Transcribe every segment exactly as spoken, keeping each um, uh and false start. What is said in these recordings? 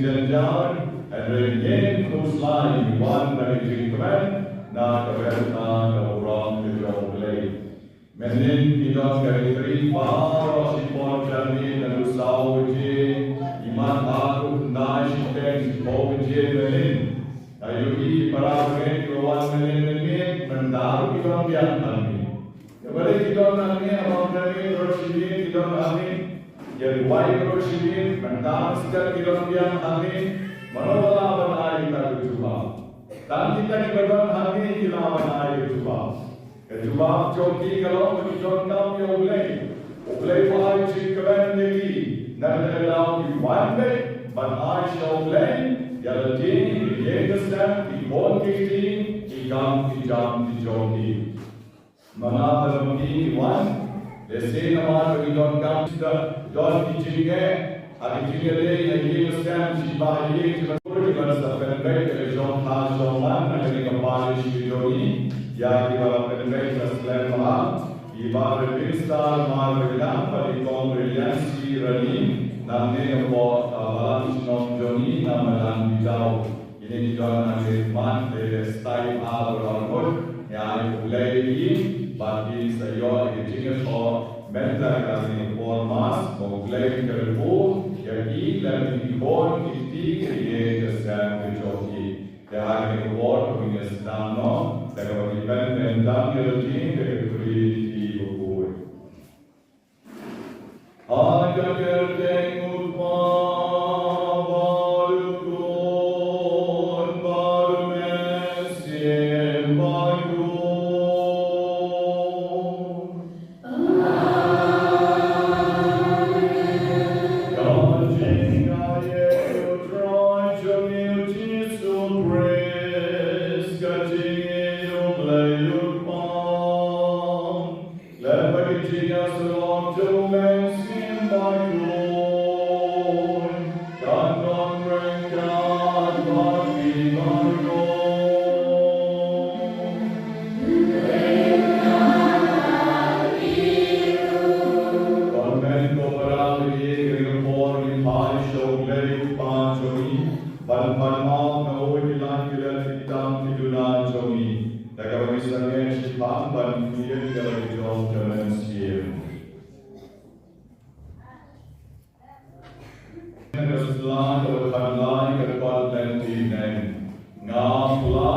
Jynjar, hynrei ïa ngi khuslai ngi wan da ka jingkmen na ka bynta ka burom ka jong U Blei. Mynnin ngi don ka ri baroh shipor janmiet naduh saw baje, ngi mad haduh khyndai shiteng shiphew baje mynnin. Ïa ngi ki para bangeit kiba wan mynnin mynmiet, mynta ruh ki don biang hangne. Ïa balei ki don hangne, ha Mawjani baroh shiliang ki don hangne. Ïa duwai baroh shiliang, mynta step ki don biang hangne. Mano ba lah ban ai ïa ka jubab? Tang kita kiba don hangne ki lah ban ai ka jubab. Ka jubab jong ki ka long ba ki donkam ïa U Blei. U Blei u ai jingkmen ïa ki. Nangta ki wan beit ban ai sha U Blei ïa lade, ïa ki ïing ki sem, ki khun ki kti, ki kam ki jam ki jong ki. Ma nga bad ma phi ngi wan, lehse namar ba ngi donkam, don ki jingeh ha ki jingïaleh ha ki ïing ki sem, shiba ïing shiba kur, ki ban sa pynbeit ïa ka jong pha jong man na kane ka parish ka jong ngi. Ïa kiba la pynbeit ka slem bha, i Bah Reverend Minister Marweilang bad i Kong Brilliancy Rani, nangne hapoh, ah, balang shnong jong ngi na Madan Bijou. Kine ki don ha ka khmat, te stai bha baroh arngut, ngi ai khublei ïa ki, ba kin sa ïoh ïa ka jingïathoh mynta ha kane ka por Mass, ba U Blei un kyrkhu ïa ki lem ki khun ki kti, ki ïing ki sem ki jong ki. Te ha kane ka por to ngin ïa sdang noh da kaba ngi pynbeit ïa lade da ka kyrteng U Blei bakhuid. Ha ka kyrteng U Kpa bad U Khun bad U Mynsiem Bakhuid. Amen. Ka jingïaid U Trai jong ngi U Jisu Khrist, ka jingïeit U Blei U Kpa, lem bad ka jingïasyllok jong U Mynsiem Bakhuid, kan don ryngkat bad phi baroh. Ko hynmen ko para, ha kane ka por ngi phai sha U Blei U Kpa jong ngi, ban pan map na u ïa ki lad ki lem ki tam ki duna jong ngi. Da kaba ngi sangeh shaphang ban kyndiah ïa la ki jong ka mynsiem. Ka sla kaba khatlai ka kot lynti neng. Nga pla.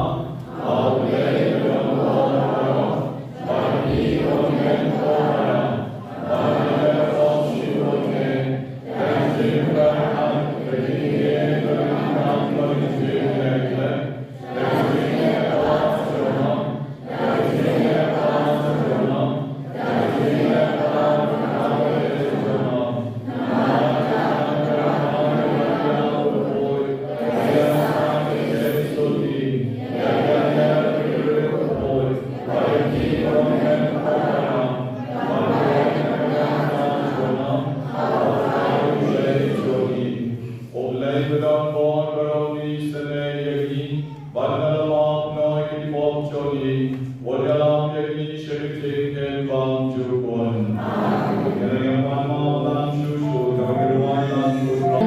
U Blei ba don bor baroh un isynei ïa ngi, bad un ïalap noh ïa ki pop jong ngi, un ïalam ïa ngi sha ka jingim bymjukut. Amen. Ngin ïa pan map lang shuh shuh, kaba ngi duwai lang shuh shuh.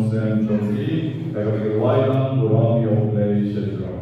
Sen jong ki, ka ki rwai lang burom ïa U Blei sha jrong.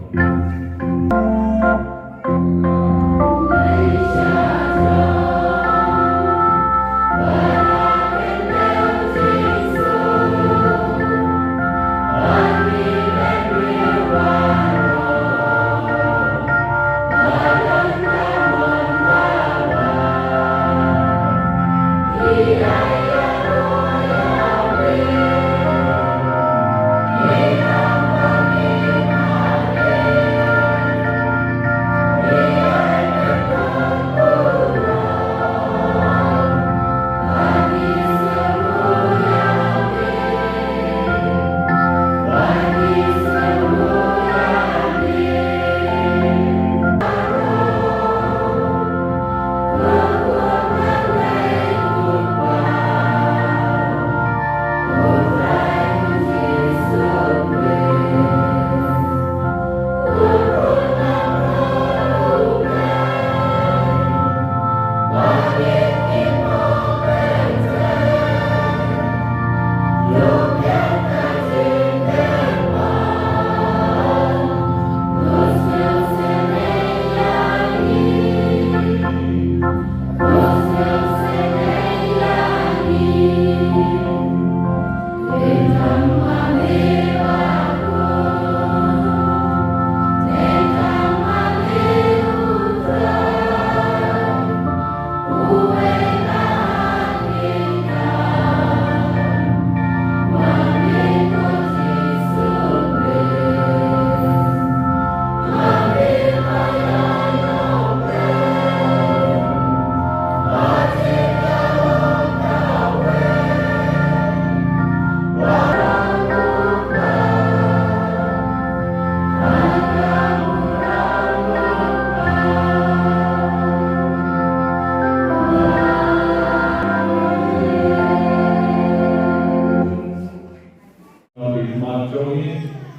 Ki khmat jong ngi,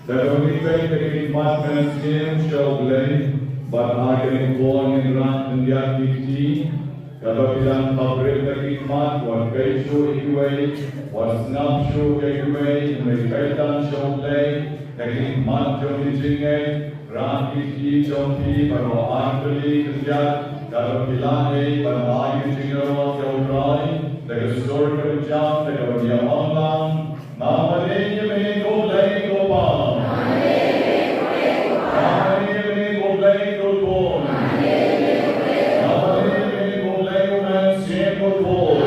da kaba ngi peit ïa ki khmat mynsiem sha U Blei, bad ha kane ka por ngin rah khyndiat ki kti, kaba phi dang khapbriew ïa ki khmat, wat peit shuh ïa kiwei, wat sngap shuh ïa kiwei, hynrei peit tang sha U Blei, da ki khmat jong ki jingngeit, rah ki kti jong phi, bad wat ai kylli khyndiat, kaba phi lah ei, bad ai ki jingïarap ïa U Trai, da ka sur kaba jam, da kaba ngi ong lang, Nga mane ïa me ko Blei ko Pa. Nga mane ïa me ko Blei ko Khun. Nga mane ïa me ko Blei U Mynsiem ko Khun.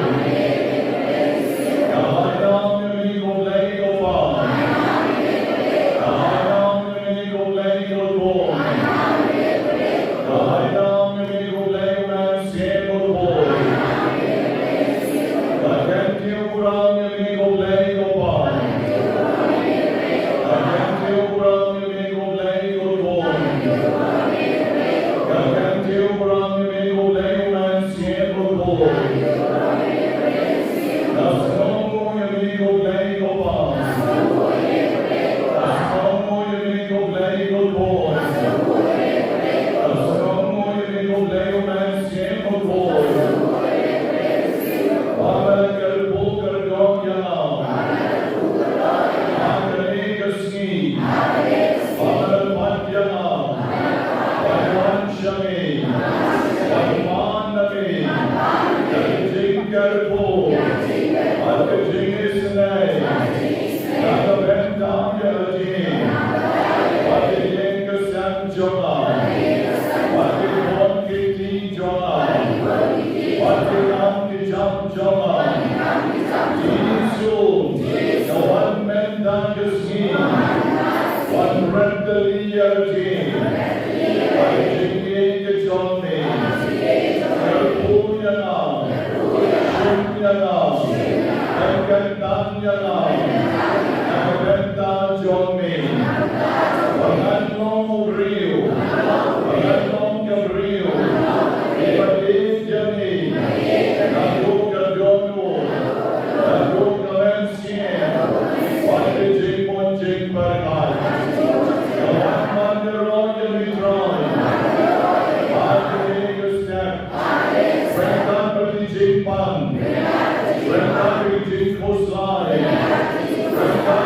Nga mane ïa me ko Blei ko Pa. Nga mane ïa me ko Blei ko Khun. Nga mane ïa me ko Blei U Mynsiem ko Khun. Ka kynthei u kuram ïa me ko Blei ko Pa. Ka kynthei u kuram ïa me ko Blei ko Khun. Ka kynthei u kuram ïa me ko Blei U Mynsiem ko Khun. Ka sngewnguh ïa me ko Blei ko Pa. Ka sngewnguh ïa me ko Blei ko Khun. Ka sngewnguh ïa me ko Blei U Mynsiem ko Khun. Ba me la kyrpad kyrdoh ïa nga ha kane ka sngi. Ba me la pat ïa nga, ban wan sha me, ban man na me, ïa ka jingkyrpad bad ka jingisynei. Na ka bynta ïa lade bad ïa ka sem jong nga, bad ki khun ki kti jong nga, bad ki kam ki jam jong nga. Jisu, nga wan mynta ka sngi, wan rat kali ïa lade bad ka jingïeit ka jong me. Kyrkhu ïa nga, shim ïa nga, pynkyntang ïa nga na ka bynta jong me. Ba ngan long u briew, ba ngan long ka briew kiba ïeit ïa me, naduh ka dohnud, naduh ka mynsiem, bad ka jingmut jingpyrkhat. Nga wan ban ïaroh ïa me Trai ha kane ka step. Ryngkat bad ki jingpang, ryngkat bad ki jingkhuslai, ryngkat bad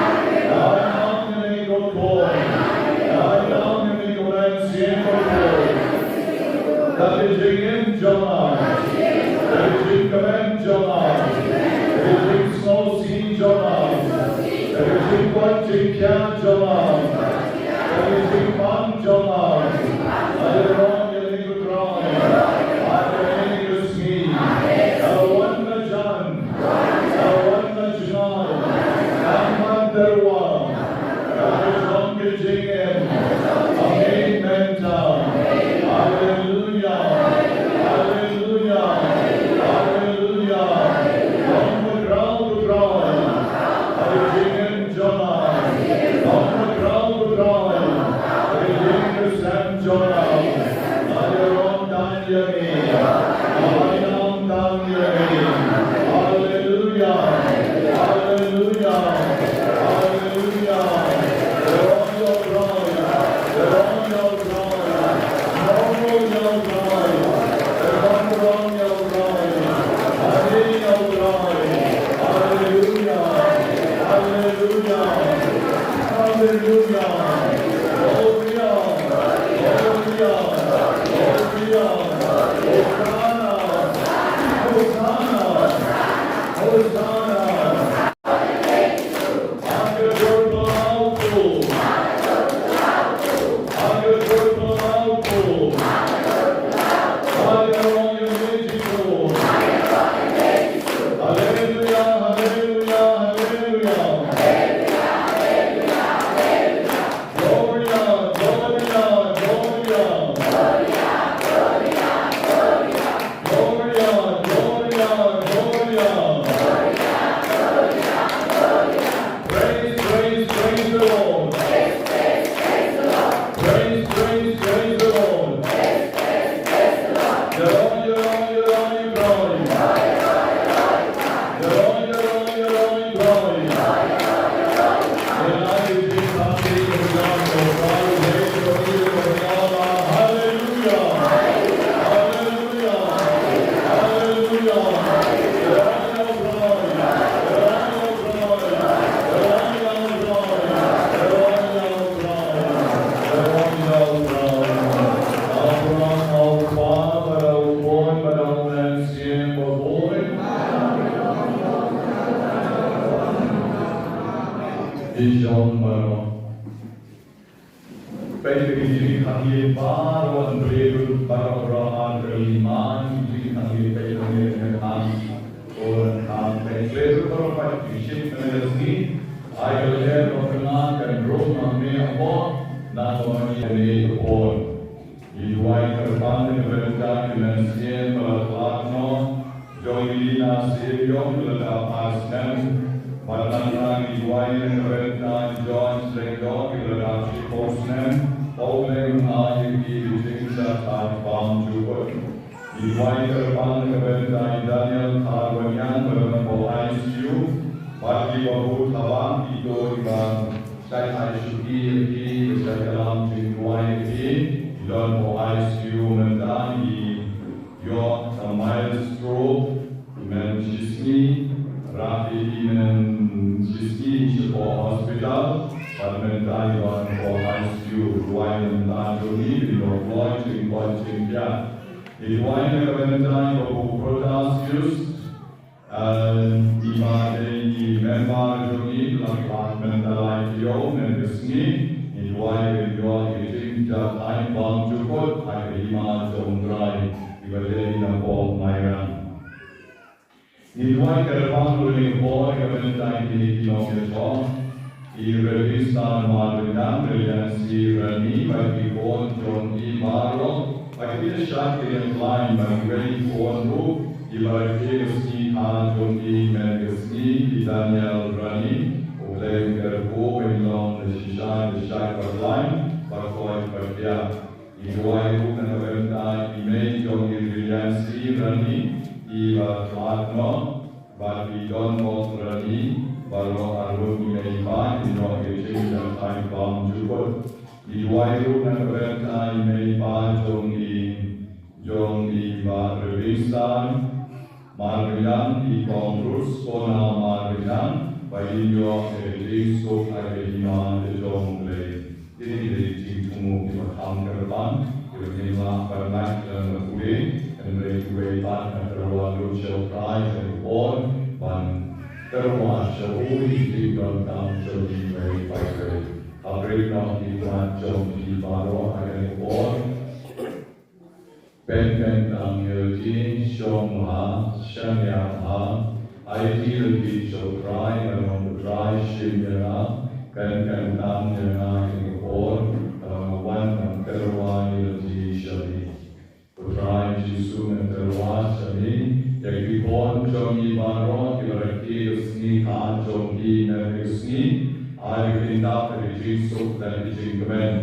Ai nang ïa me ko Trai. Ai nang ïa me ko Mynsiem Bakhuid. Da ka jingim jong nga, da ka jingkmen jong nga, da ka jingsngewsih jong nga, da ka jingkoit jingkhiah jong nga, da ka jingpang jong nga, nga ïaroh ïa me ko Trai. Ha kane ka sngi, ïa wan ka jan, ïa wan ka jngai, nang ban tyrwa. Ka jong ka jingim. Amen, amen. Haleluya. Haleluya. Haleluya. Long ba khraw ba khraw. Ka jingim jong nga. Long ba khraw ba khraw. Ka jingim ka sem jong nga. Nga ïaroh tang ïa me. Nga ïaroh tang ïa me. Haleluya. Haleluya. Haleluya. Ïaroh ïa u Trai. Ïaroh ïa u Trai. Ïaroh ïa u Trai. Ïaroh ïa u Trai. Haleluya. Haleluya. Haleluya. Haleluya. Gloria. Gloria. Gloria. Hosanna. Hosanna. Hosanna. Haleluya, haleluya, haleluya. Gloria, gloria, gloria. Gloria, gloria, gloria. Praise, praise, praise the Lord. Praise, praise, praise the Lord. Ïaroh, ïaroh, ïaroh, ïaroh. Ïaroh, ïaroh, ïaroh, ïaroh. Haleluya. Haleluya. Haleluya. Peit ïa ki jingkhangleit baroh, hynrei baroh, baroh, baroh, hynrei man ki jingkhangleit, peit ïa ki jingkhangleit. Ur khan peit baroh, baroh, peit ki jingkhangleit. Ai ka lyer ba kynang kan rung ma me hapoh, nangta ma me hapoh. Ngi duwai kyrpang na ka bynta ki mynsiem ba la khlad noh jong i Lina Syiemlieh, ki la dap ar snem. Bad nangta ngi duwai na ka bynta i George Lyngdoh, ki la dap shiphew snem. To U Blei un ai ïa ki ki jingshah thait bymjukut. Ngi duwai kyrpang na ka bynta i Daniel Kharwaniang ba don hapoh I C U. Bad kiba bun haba kito kiba shait ai shuki ïa ki, ba shait ïalam jingduwai ïa ki, ki don hapoh I C U mynta. Ngi ïoh ka mild stroke, ki myn shisngi, rah ïa ki myn shisngi shapoh hospital, bad mynta ki don hapoh I C U. Duwai mynta jong ngi, ban ïoh kloi jingkoit jingkhiah. Ngi duwai na ka bynta i Babu Protasius, eh, iba dei i member jong ngi, la khlad mynta. Mynta ka sngi ngi duwai ban ïoh ïa ka jingïaid bymjukut ha ka hima jong U Trai, iba dei na Pop Mairang. Ngi duwai kyrpang ruh ïa ka por ka bynta kine ki nongïathoh, i Reverend Stan Marvin Young, Reverend C. Rani, bad ki khun jong i baroh, bad ki da shait ki da khlaiñ, bad kiwei ki khun ruh kiba rakhe ka sngi kha jong i mynta ka sngi, i Daniel Rani. U Blei un kyrkhu ban long da shisha da shait ba khlaiñ, ba koit ba khiah. Ngi duwai ruh na ka bynta i mei jong i Reverend C. Rani, iba khlad noh, bad i Donbok Rani, baroh arngut i mei i pa, ïa ka jingïaid bymjukut. Ngi duwai ruh na ka bynta i mei i pa jong i, jong i Bah Reverend Stan Marvin Young, i Kong Ruth Kona Marvin Young, ba kin ïoh ïa ka jingsuk ha ka hima jong U Blei. Kine ki dei ki jingthmu kiba kham kyrpang kiba ngin lah ban ngeit lem bad pule. Hynrei kiwei pat, nga tyrwa lut sha U Trai ha kane ka por ban tyrwa sha u ïa ki jingdonkam jong kiwei pa kiwei. Khublei ïa ki khmat jong phi baroh ha kane ka por. Pynban tang ïa lade, shong bha, shaniah bha, aiti lade sha U Trai, namar U Trai shim ïa nga, pynban tang ïa nga ha kane ka por, namar nga wan ban tyrwa ïa lade sha me. U Trai Jisu, nga tyrwa sha me ïa ki khun jong ngi baroh kiba rakhe ka sngi kha jong ki mynta ka sngi, ai ba kin dap da ka jingsuk da ka jingkmen.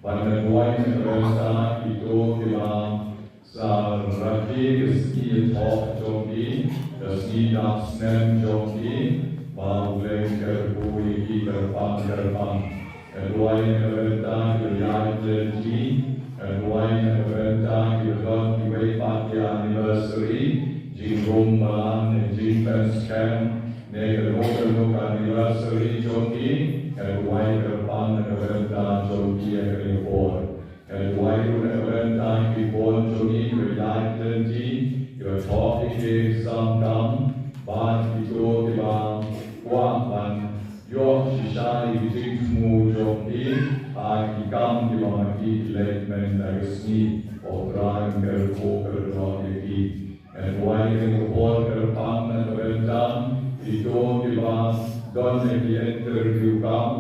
Bad nga duwai na ka bynta kito kiba sa rakhe ka sngi ïathoh jong ki, ka sngi dap snem jong ki, ba U Blei un kyrkhu ïa ki kyrpang kyrpang. Nga duwai na ka bynta kiba ïaid lynti, nga duwai na ka bynta kiba don kiwei pat ki anniversary, jingrung balang ne jingpynskhem, ne kano kano ka anniversary jong ki, nga duwai kyrpang na ka bynta jong ki ha kane ka por. Nga duwai ruh na ka bynta ki khun jong ngi kiba ïaid lynti, kiba thoh ïa ki exam kam, bad kito kiba kwah ban ïoh shisha ïa ki jingthmu jong ki ha ki kam kiba ma ki ki leit mynta ka sngi. Ko Trai, kyrkhu kyrdoh ïa ki. Nga duwai ha kane ka por kyrpang na ka bynta kito kiba don ha ki interview kam,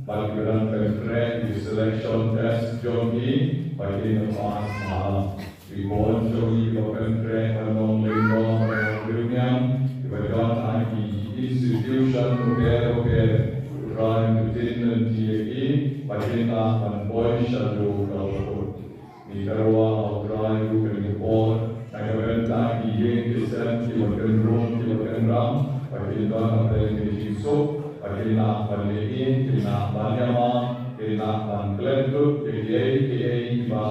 bad kiba dang pynkhreh ïa ki selection test jong ki, ba kin ïa pass bha. Ki khun jong ngi kiba pynkhreh ban long lyngdoh, ban long riewniam, kiba don ha ki institution bapher bapher, Trai, pynbeit lynti ïa ki, ba kin lah ban poi shaduh kaba kut. Ngi tyrwa, ko Trai, ruh ha kane ka por na ka bynta ki ïing ki sem kiba kynrung kiba kynram, ba kin don hapdeng ka jingsuk, ba kin lah ban leit ïing, kin lah ban ïamap, kin lah ban klet lut ïa kiei kiei kiba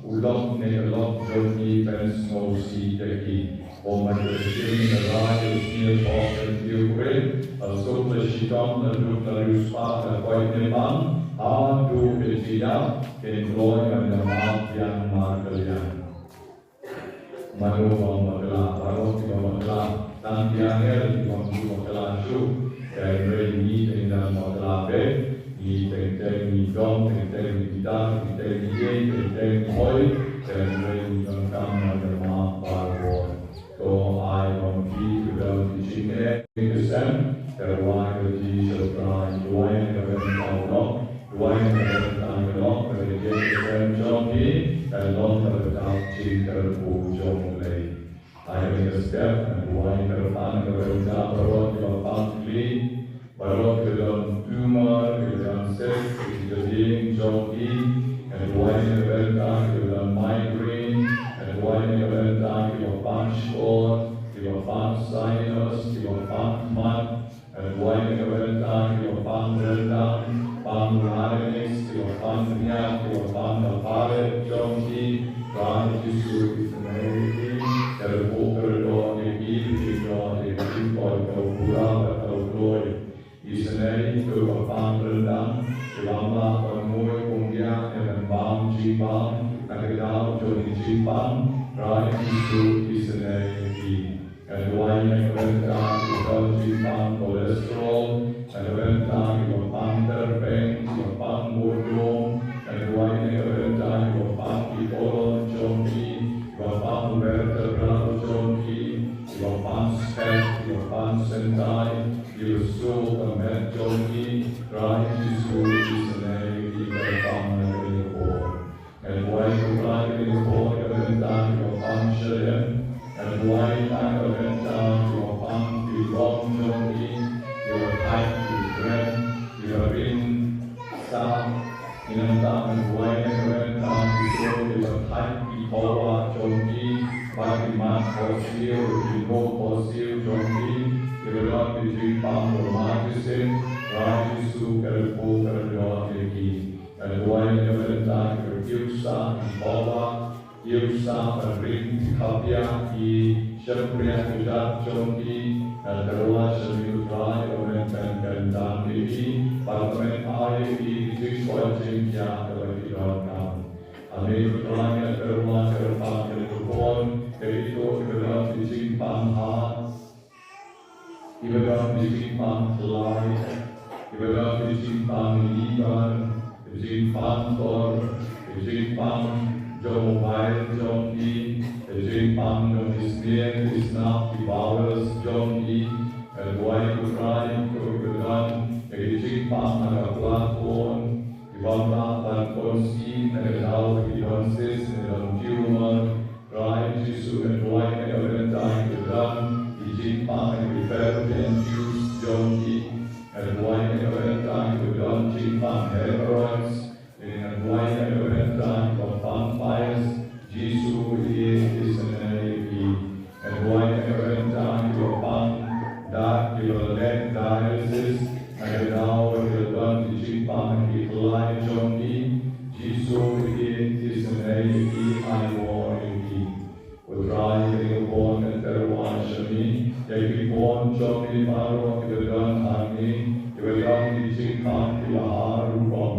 u lok ne ka lok jong ki pynsngewsih ïa ki. Ko Mei, ka sngi ka rai, ka sngi ka pop, ka sngi ka kren, ka suk, ka shitom, ka duk, ka riewspah, ka koit ne pang, haduh ka jingïap, kin kloi ban ïamap biang markylliang. Mano bym bakla? Baroh kiba bakla. Tang ki angel ki bym ju bakla shuh. Hynrei ngi teng dang bakla beit. Ngi teng teng ngi dom, teng teng ngi kdar, teng teng ngi ïeit, teng teng ngi hoi, hynrei ngi donkam ban ïamap barabor. To ai ba ma ki ki don ki jingeh ki sem, tyrwa ïa ki sha U Trai, duwai na ka bynta u lok, duwai na ka bynta u lok, ba ka jingeh ki sem jong ki kan long kaba dap jingkyrkhu jong U Blei. Ai ba ka step, duwai kyrpang na ka bynta baroh kiba pang kli, baroh kiba don tumor, kiba don cyst, kiba don jong ki, duwai na ka bynta kiba don migraine, duwai na ka bynta kiba pang shkor, kiba pang sinus, kiba pang khmat, duwai na ka bynta kiba pang ryndang, pang larynx, kiba pang bniat, kiba pang ka palate jong ki, Trai Jisu, isynei ïa ki, kyrkhu kyrdoh ïa ki, pynjot ïa ki, pynkoit ka u bura bad ka u kloi. Isynei ïa ki kiba pang ryndang, kiba ym lah ban muid umdiah ne ban bam jingbam na ka daw jong ki jingpang, Trai Jisu, isynei ïa ki. Nga duwai na ka bynta kiba don jingpang cholesterol, na ka bynta kiba pang tyrpeng, Trai Jisu, isynei ïa ki ba pang na kane ka por. Ngan duwai, ko Trai, ïa kane ka por kaba mynta kiba pang sha lynti. Ngan duwai na kaba mynta kiba pang ki longïing jong ki, kiba thait, kiba kren, kiba ring sah. Ngan duwai na kaba mynta kiba thait ki pawa jong ki, bad ki mat khohsiew, ki noh khohsiew jong ki, kiba don ki jingpang ba mynsiem. Trai Jisu, kyrkhu, kyrdoh ïa ki. Ngan duwai na kaba mynta kiba kiew sah ki pawa, kiew sah ban ring ki khapia, ki shympriah ki jait jong ki. Ngan kyrpad sha me, ko Trai, ba men pynkyndang ïa ki, bad ba men ai ïa ki ki jingkoit jingkhiah kaba ki donkam. Ïa me, ko Trai, ngan kyrpad, kyrpad ïa ka por, ïa kito kiba don ki jingpang hat, kiba don ki jingpang khlaiñ, kiba don ki jingpang liver, ki jingpang tor, ki jingpang jong mobile jong ki, ki jingpang jong ki snier, ki snap, ki bowels jong ki. Ngan duwai, ko Trai, ïa kito kiba don ki jingpang na ka platform, ki bym lah ban consume na ka daw ba ki don cyst ne don tumor. Trai Jisu, ngan duwai na kaba mynta kiba don ki jingpang na ki fallopian tubes jong ki. Ngan duwai na kaba mynta kiba don jingpang hemorrhoids. Ngan duwai na kaba mynta kiba pang piles. Jisu, ïeit, isynei ïa ki. Ngan duwai na kaba mynta kiba pang dak, kiba leh dialysis, na ka daw ba ki la don ki jingpang ha ki khlaiñ jong ki. Jisu, ïeit, isynei ïa ki, ai bor ïa ki. Ko Trai, ha kane ka por ngan kyrpad sha me ïa ki khun jong me baroh kiba don hangne, kiba don ki jingpang kiba har rukom.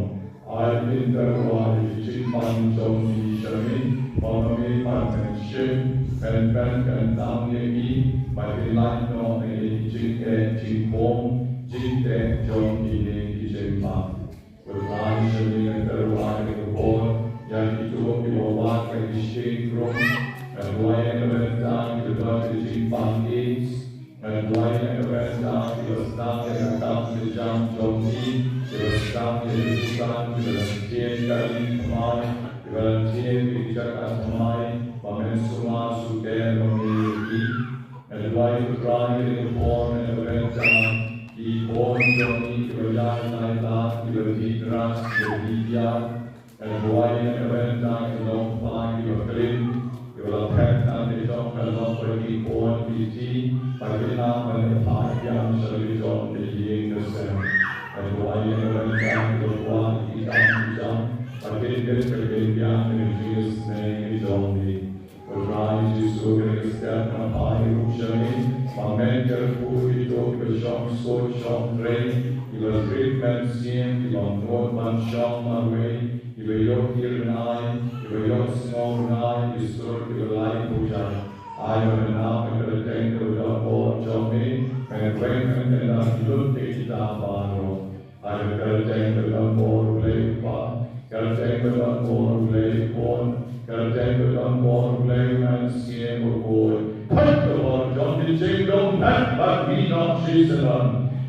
Ai pynkyndit ïa ki jingpang jong ki sha me, ba ma me pat men shim, men pynkyndang ïa ki, ba kin lait noh na ki jingeh jingkhum, jingteh jong kine ki jingpang. Ko Trai, sha me ngan kyrpad ha kane ka por ïa kito kiba wad ha ki shiteng krung. Ngan duwai na ka bynta kiba don ki jingpang AIDS. Ngan duwai na ka bynta kiba sdang ïa ka kam ka jam jong ki, kiba sdang ïa ki dukan, kiba la sdien kali thymmai, kiba la sdien ki jaka thymmai, ba men sumar sukher ma me ïa ki. Ngan duwai, ko Trai, ha kane ka por na ka bynta ki khun jong ngi kiba ïaid lai lad, kiba dih drugs, kiba dih biang. Ngan duwai na ka bynta ki nongpop kiba klim, kiba la phet na ka jong ka lok ba ki khun ki ti, ba kin nang ban ïa phah biang sha la ka jong ka ïing ka sem. Ngan duwai na ka bynta kiba kwah ki kam ki jam, ba kin kit ka kin biang na ka jingisynei ka jong me. Ko Trai Jisu, kane ka step nga phai ruh sha me, ba men kyrkhu ïa kito kiba shong suk shong trei, kiba rit mynsiem, kiba mut ban shong marwei, kiba ïoh kyrnai, kiba ïoh sngewnai, ki sur kiba lai pyrshah. Ai ba men nang, ha ka kyrteng kaba donbor jong me, men weng, men kyndang lut ïa kita baroh. Ha ka kyrteng ka donbor U Blei Kpa, kyrteng ka donbor U Blei Khun, kyrteng ka donbor U Blei Mynsiem Bakhuid. Peit ka bor jong ka jingdum phet bad mih noh shisha.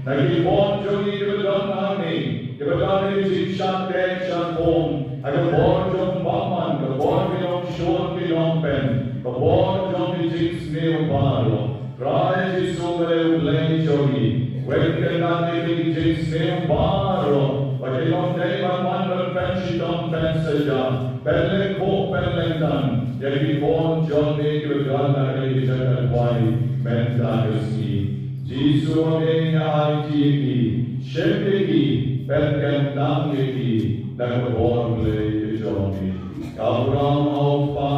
Na ki khun jong ngi kiba don hangne, kiba don ha ki jingshah teh shah khum, ha ka bor jong bamon, ka bor ki nongshun ki nongpyn, ka bor jong ki jingsniew baroh. Trai Jisu, me U Blei jong ngi, weng kyndang ïa ki jingsniew baroh, ba kin ym dei ban wan ban pynshitom pynsaja, pynlyngkhuh pynlyngkhan ïa ki khun jong me kiba don ha kane ka jaka duwai mynta ka sngi. Jisu, me ngi aiti ïa ki, shim ïa ki, pynkyndang ïa ki da ka bor U Blei ka jong me. Ka burom ha U Kpa,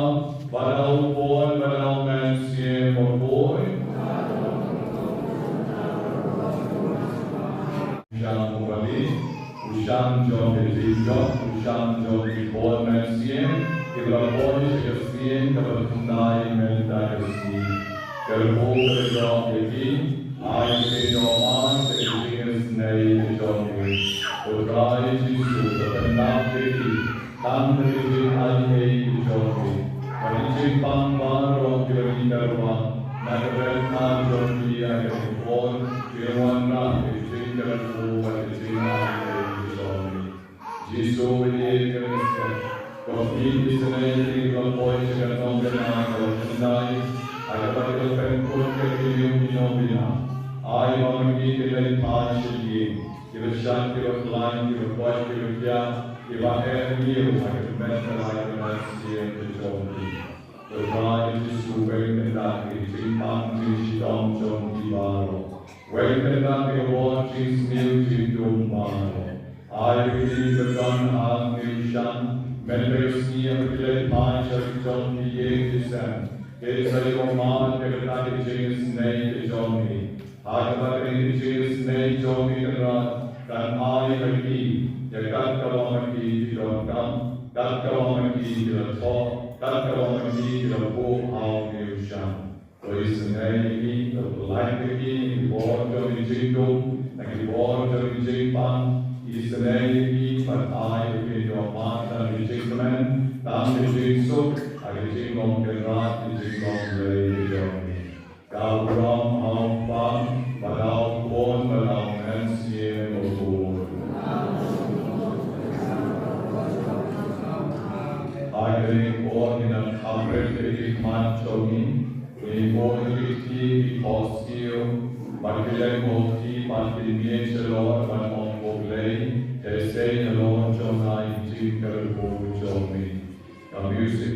bad ha U Khun, bad ha U Mynsiem Bakhuid. Sha U Blei, u Shan jong ka jingïap, u Shan jong ki khun mynsiem, kiba la poi sha ka sien kaba khyndai mynta ka sngi. Kyrkhu kyrdoh ïa ki, ai ka jingïap, ka jingisynei ka jong me. Ko Trai Jisu, to pyndap ïa ki, tang da ka jingaiei ka jong me. Bad ki jingpang baroh kiba ngi kyrpad na ka bynta jong ki ha kane ka por, ki wanrah ïa ka jingkyrkhu bad ka jingai. Jisu ba ïeit ka Khrist, to pynïasyrdoh ïa ngi kiba la poi sha ka nongkyndai kaba khyndai, ha kaba ki la pynkut ïa ki briew ki nongkyndai. Ai ba ma ki kin leit phai sha ki ïing, kiba shait, kiba khlaiñ, kiba koit, kiba khiah, kiba eh briew ha ka met ka rai ka mynsiem ka jong ki. To Trai Jisu, weng kyndat ïa ki jingpang jingshitom jong ki baroh. Weng kyndat ïa ka bor jingsniew jingdum baroh. Ai ba ki ba don ha ka hynñiew shan, mynta ka sngi haba ki leit phai sha ki jong ki ïing ki sem, kin sa ïohmad ïa kata ka jingisynei ka jong ngi. Ha kaba kane ka jingisynei jong ngi Kynrad kan ai ha ki ïa katkaba ma ki ki donkam, katkaba ma ki ki la thoh, katkaba ma ki ki la buh ha u hynñiew shan. To isynei ïa ki, to pynlait ïa ki na ki bor jong ki jingdum, na ki bor jong ki jingpang. Isynei ïa ki bad ai ba kin ïohmad tang ka jingkmen, tang ka jingsuk ha ka jinglong Kynrad, ka jinglong Blei ka jong ngi. Ka burom ha u Kpa bad ha u Khun bad ha u Mynsiem Bakhuid. Ha kane ka por ngin ym kham rit ïa ki khmat jong ngi. Ngi buh ïa ki kti, ki khohsiew bad ki lyngngoh kti ban pynmih shalor ban ong ko Blei, te sei halor jong ngi, jingkyrkhu jong ngi. Ka music.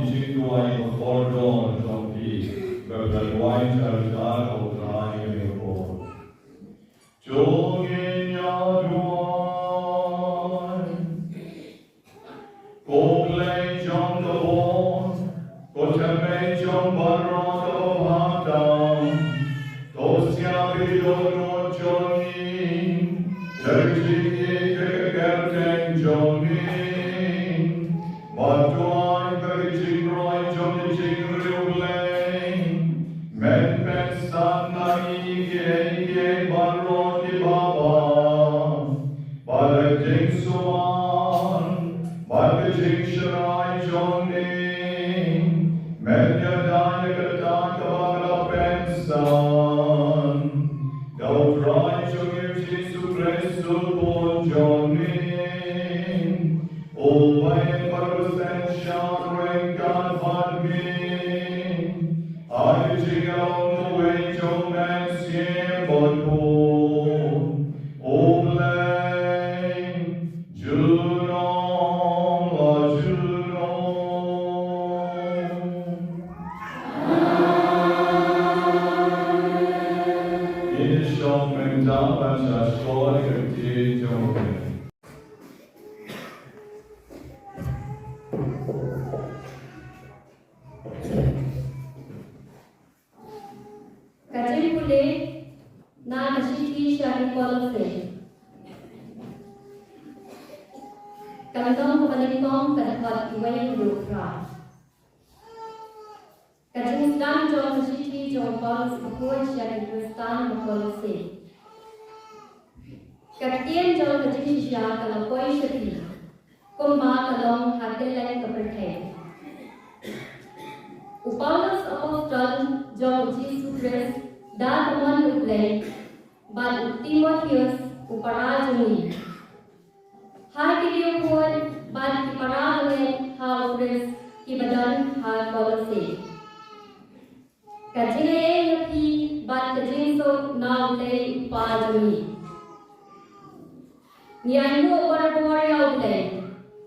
jingduwai bakordor jong phi, ba phi la duwai sha U Trai ha kane ka por. To ngin ïa duwai. Ko Blei jong ka bor, ko Trai jong baroh kaba bha tam, to sia phi dohnud jong ngi da ka jingïeit ka kyrteng jong ngi. Bad to ai ba ka jingroi jong ka jingriewblei men, men san na ngi kiei kiei baroh kiba bha. Bad ka jingsumar bad ka jingshai jong ngi men ïada ïa kata kaba la pynsan da U Trai jong ngi U Jisu Khrist U Khun jong ngi. Uba ïeit bad uba sngewsarong ryngkat bad ngi ha ka jingïalong kawei jong U Mynsiem Bakhuid. U Blei junom la junom. Ngin ïa shong mynta ban sa sngap ïa ka ktien jong U Blei. Ka jingpule na ka shithi sha ki Kolose. Ka lynnong kaba nyngkong, ka dkhot kaba wei haduh phra. Ka jingsdang jong ka shithi jong u Paulus bakhuid sha ki Khristan ha Kolose. Ka ktien jong ka jingshisha ka la poi sha phi kumba ka long ha kylleng ka pyrthei. U Paulus, apostol jong U Jisu Khrist da ka mon U Blei, bad u Timotheus u para jong ngi, ha ki riewkhuid bad ki para bangeit ha U Khrist kiba don ha Kolose. Ka jingaiei ha phi bad ka jingsuk na U Blei U Kpa jong ngi. Ngi ainguh barabor ïa U Blei,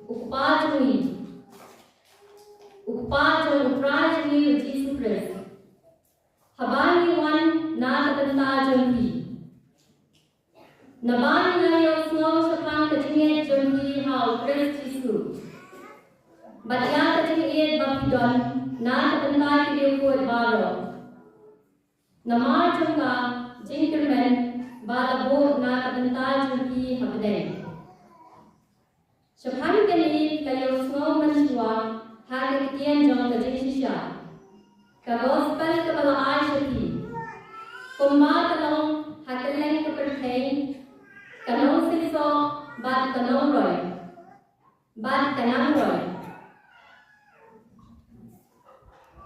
U Kpa jong ngi, U Kpa jong U Trai jong ngi U Jisu Khrist, haba ngi wan na ka bynta jong phi. Naba ngi la ïohsngew shaphang ka jingngeit jong phi ha U Khrist Jisu, bad ïa ka jingïeit ba phi don na ka bynta ki riewkhuid baroh. Namar jong ka jingkyrmen ba la buh na ka bynta jong phi hapdeng. Shaphang kane phi la ïohsngew mynshuwa ha ka ktien jong ka jingshisha, ka gospel kaba la ai sha phi, kumba ka long ha kylleng ka pyrthei, ka nongseisoh bad ka nongroi bad ka nangroi,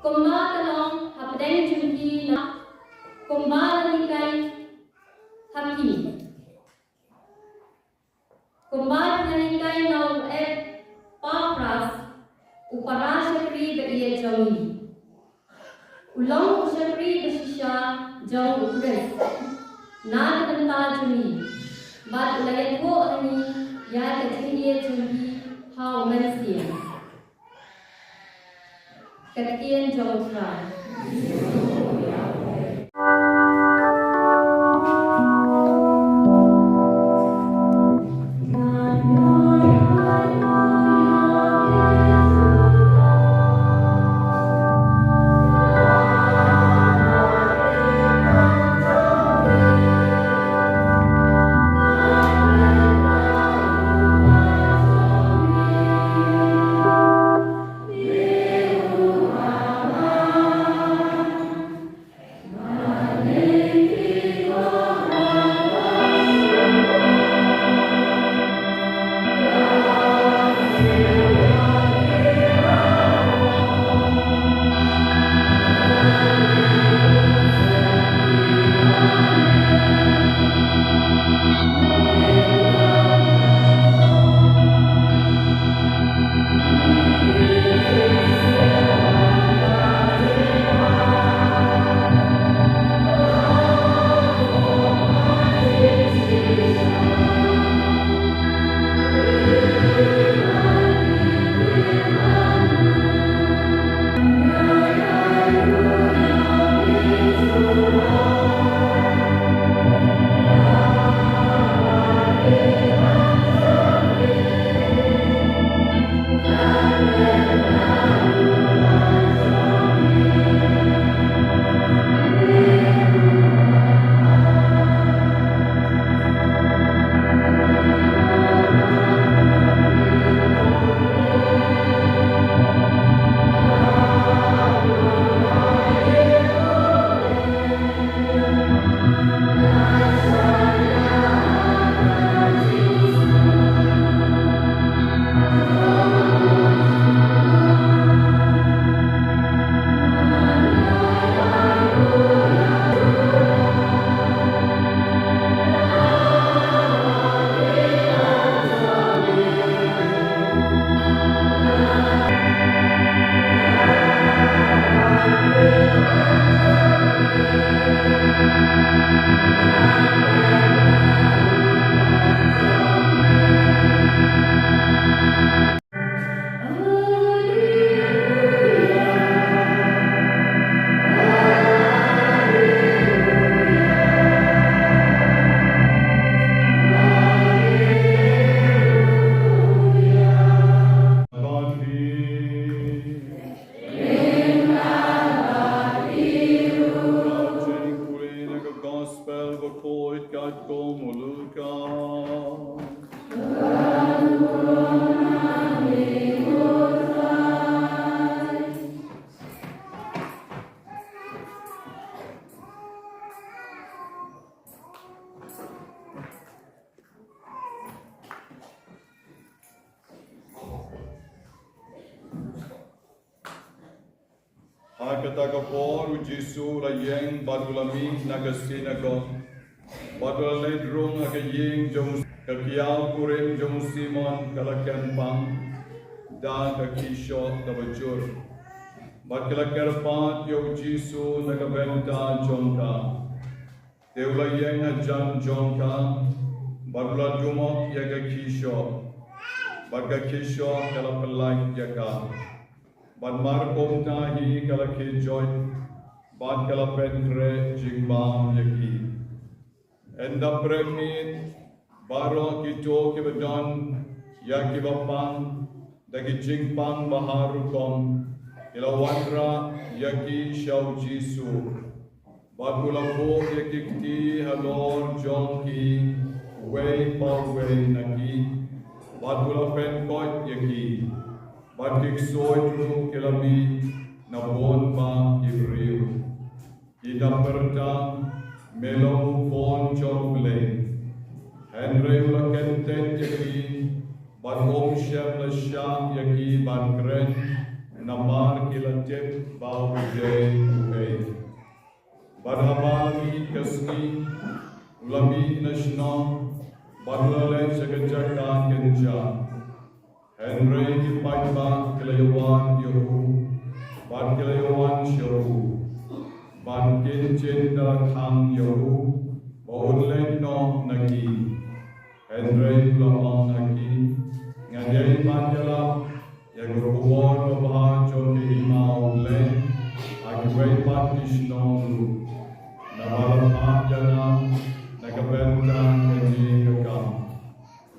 kumba ka long hapdeng jong phi, kumba la hikai ha phi. Kumba la hikai na u Epapras, u para shakri ba ïeit jong ngi. U long u shakri ba shisha jong U Khrist na ka bynta jong ngi, bad u la ïathuh ha ngi ïa ka jingïeit jong phi ha U Mynsiem. Ka ktien jong U Trai. Kata ka por u Jisu u la ïeng bad u la mih na ka synagog. Bad u la leit rung ha ka ïing jong ka kiaw kurim jong u Simon ka la ken pang da ka khiew shoh kaba jur. Bad ki la kyrpad ïa u Jisu na ka bynta jong ka. Te u la ïeng hajan jong ka, bad u la dumok ïa ka khiew shoh, bad ka khiew shoh ka la pyllait ïa ka. Bad mar kumta hi ka la khie joit, bad ka la pynkhreh jingbam ïa ki. Ynda pyrshah miet, baroh kito kiba don ïa kiba pang da ki jingpang ba har rukom, ki la wanrah ïa ki sha u Jisu. Bad u la buh ïa ki kti halor jong ki uwei pa uwei na ki, bad u la pynkoit ïa ki. Bad ki ksuid ruh ki la mih na bun bah ki briew, ki da pyrta, me long u Khun jong U Blei. Hynrei u la kyntait ïa ki, bad um shym la shah ïa ki ban kren, namar ki la tip ba u dei uei. Bad haba la mih ka sngi, u la mih na shnong, bad u la leit sha ka jaka kynja. Hynrei ki paidbah ki la ïa wad ïa u, bad ki la ïa wan sha u, ban kynjin da la khang ïa u ba un leit noh na ki. Hynrei u la ong ha ki, nga dei ban ïalap ïa ka khubor babha jong ka hima U Blei ha kiwei pat ki shnong ruh, naba la phah ïa nga na ka bynta kane ka kam.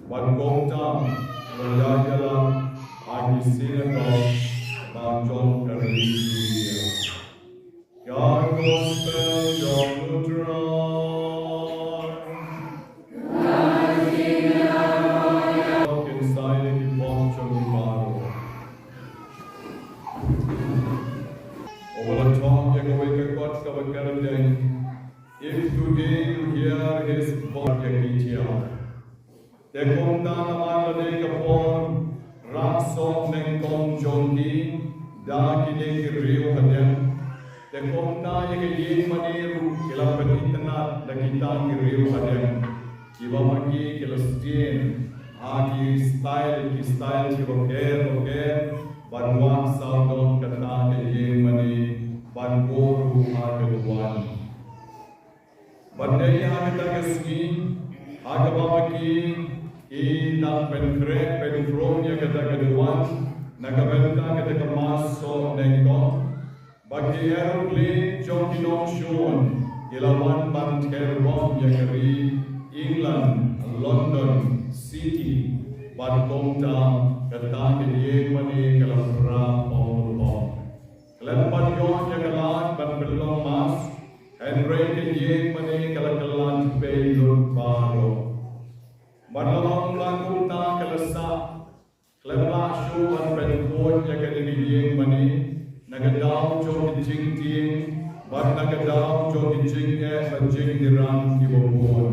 Bad kumta u la ïaid ïalap ha ki synagog ba jong ka ri Judia. Ka gospel jong U Trai. Kin sa ïa ki pop jong ngi baroh. Uba la thoh ïa kawei ka kot kaba kyrteng, If today you hear his voice, ïa ki thiaw. Te kumta namar lada ka por rah soh nyngkong jong ki da kine ki riew hadem. Te kumta ïa ka ïing mane ruh ki la pynitynnad da kita ki riew hadem, kiba ma ki ki la stain ha ki style, ki style kiba pher bapher, ban wad sawdong kata ka ïing mane, ban buh ruh ha ka duwan. Ban dei ha kata ka sngi, ha kaba ma ki ki dang pynkhreh pynkhrum ïa kata ka duwan na ka bynta kata ka mass soh nyngkong, ba ki aeroplane jong ki nongshun ki la wan ban ther bom ïa ka ri England, London City, bad kumta kata ka ïing mane ka la pra pong ruh. Khlem pat ïoh ïa ka lad ban pynlong mass, hynrei ka ïing mane ka la kylla pei lut baroh. Bad la long ba kumta ka la sah, khlem lah shuh ban pynkhuid ïa kane ka ïing mane na ka daw jong ka jingtieng bad na ka daw jong ka jingeh bad jingïarap kiba bun.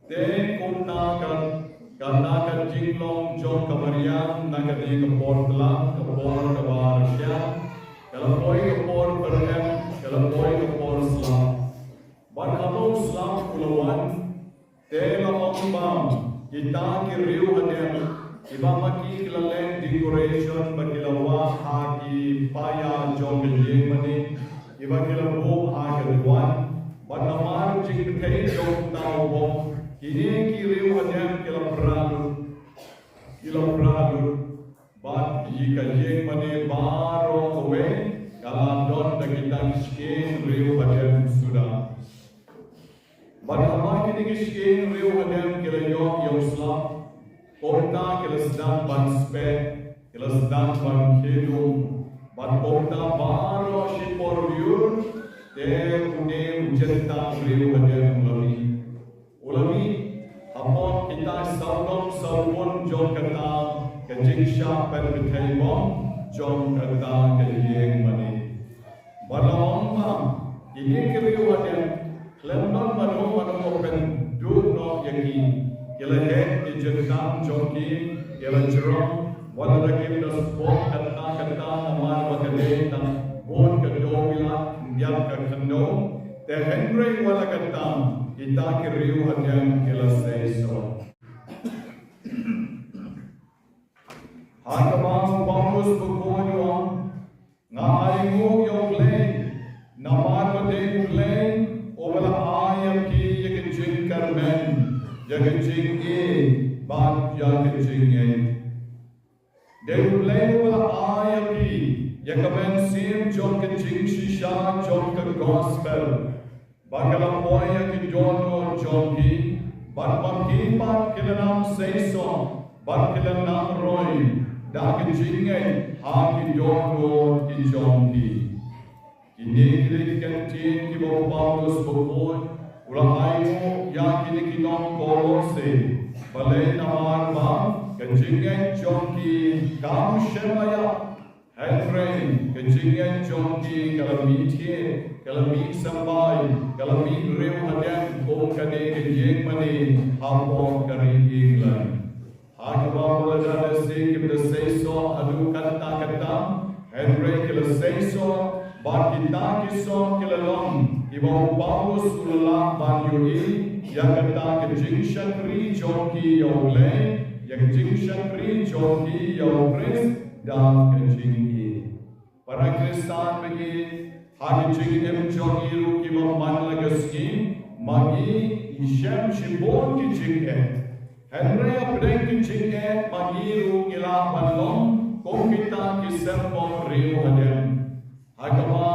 Te kumta ka, kata ka jinglong jong ka mariang na kane ka por tlang, ka por kaba rkhiang, ka la poi ka por pyrem, ka la poi ka por slap. Bad haba u slap u la wan, te la ong ba kita ki riew hadem, kiba ma ki ki la leh decoration ba ki la wah ha ki paia jong ka ïing mane, kiba ki la buh ha ka duwan, bad namar jingpyrthei jong uta u bom, kine ki riew hadem ki la pra lut, ki la pra lut, bad ïa ka ïing mane baroh kawei ka la don da kita ki shkeng riew hadem suda. Bad haba kine ki shkeng riew hadem ki la ïoh ïa u slap, kumta ki la sdang ban speh, ki la sdang ban khie lum, bad kumta baroh shipor lyiur, te une u jyntang riew hadem u la mih. U la mih hapoh kita sawdong sawbun jong kata ka jingshah pynpyrthei bom jong kata ka ïing mane. Bad la ong ba kine ki riew hadem, khlem don mano mano ba pynduh noh ïa ki, ki la heh ki jingtang jong ki, ki la jrong, wat la kim da spot kata kata namar ba ka dei tang bun ka ka khyndew, te hynrei wat la katta, kita ki riew hadien ki la seisoh. Ha kaba u Paulus bakhuid u ong, nga ainguh ïa U Blei, namar ba dei U Blei uba la ai ïa phi ïa ka jingkyrmen, ïa ka jingïeit bad ïa ka jingngeit. Dei U Blei uba la ai ïa phi ïa ka mynsiem jong ka jingshisha jong ka gospel, ba ka la poi ïa ki dohnud jong phi, bad ba phi pat phi la nang seisoh bad phi la nang roi da ka jingngeit ha ki dohnud ki jong phi. Kine ki dei ki kyntien kiba u Paulus bakhuid u la ainguh ïa kine ki nong Kolose, balei? Namar ba ka jingngeit jong ki kam shym la ïap, hynrei ka jingngeit jong ki ka la mih thied, ka la mih symbai, ka la mih riew hadien kum kane ka ïing mane hapoh ka ri England. Ha kaba u la da lehse kim da seisoh haduh katta katta, hynrei ki la seisoh, bad kita ki soh ki la long kiba u Paulus u la lah ban ïohi ïa kata ka jingshakri jong ki ïa U Blei, ïa ka jingshakri jong ki ïa U Khrist da ka jingïeit. Para Khristan ba ïeit, ha ka jingim jong ngi ruh kiba man la ka sngi, ma ngi ngi shem shibun ki jingeh. Hynrei hapdeng ki jingeh ma ngi ruh ngi lah ban long kum kita ki symbai riew hadien. Ha kaba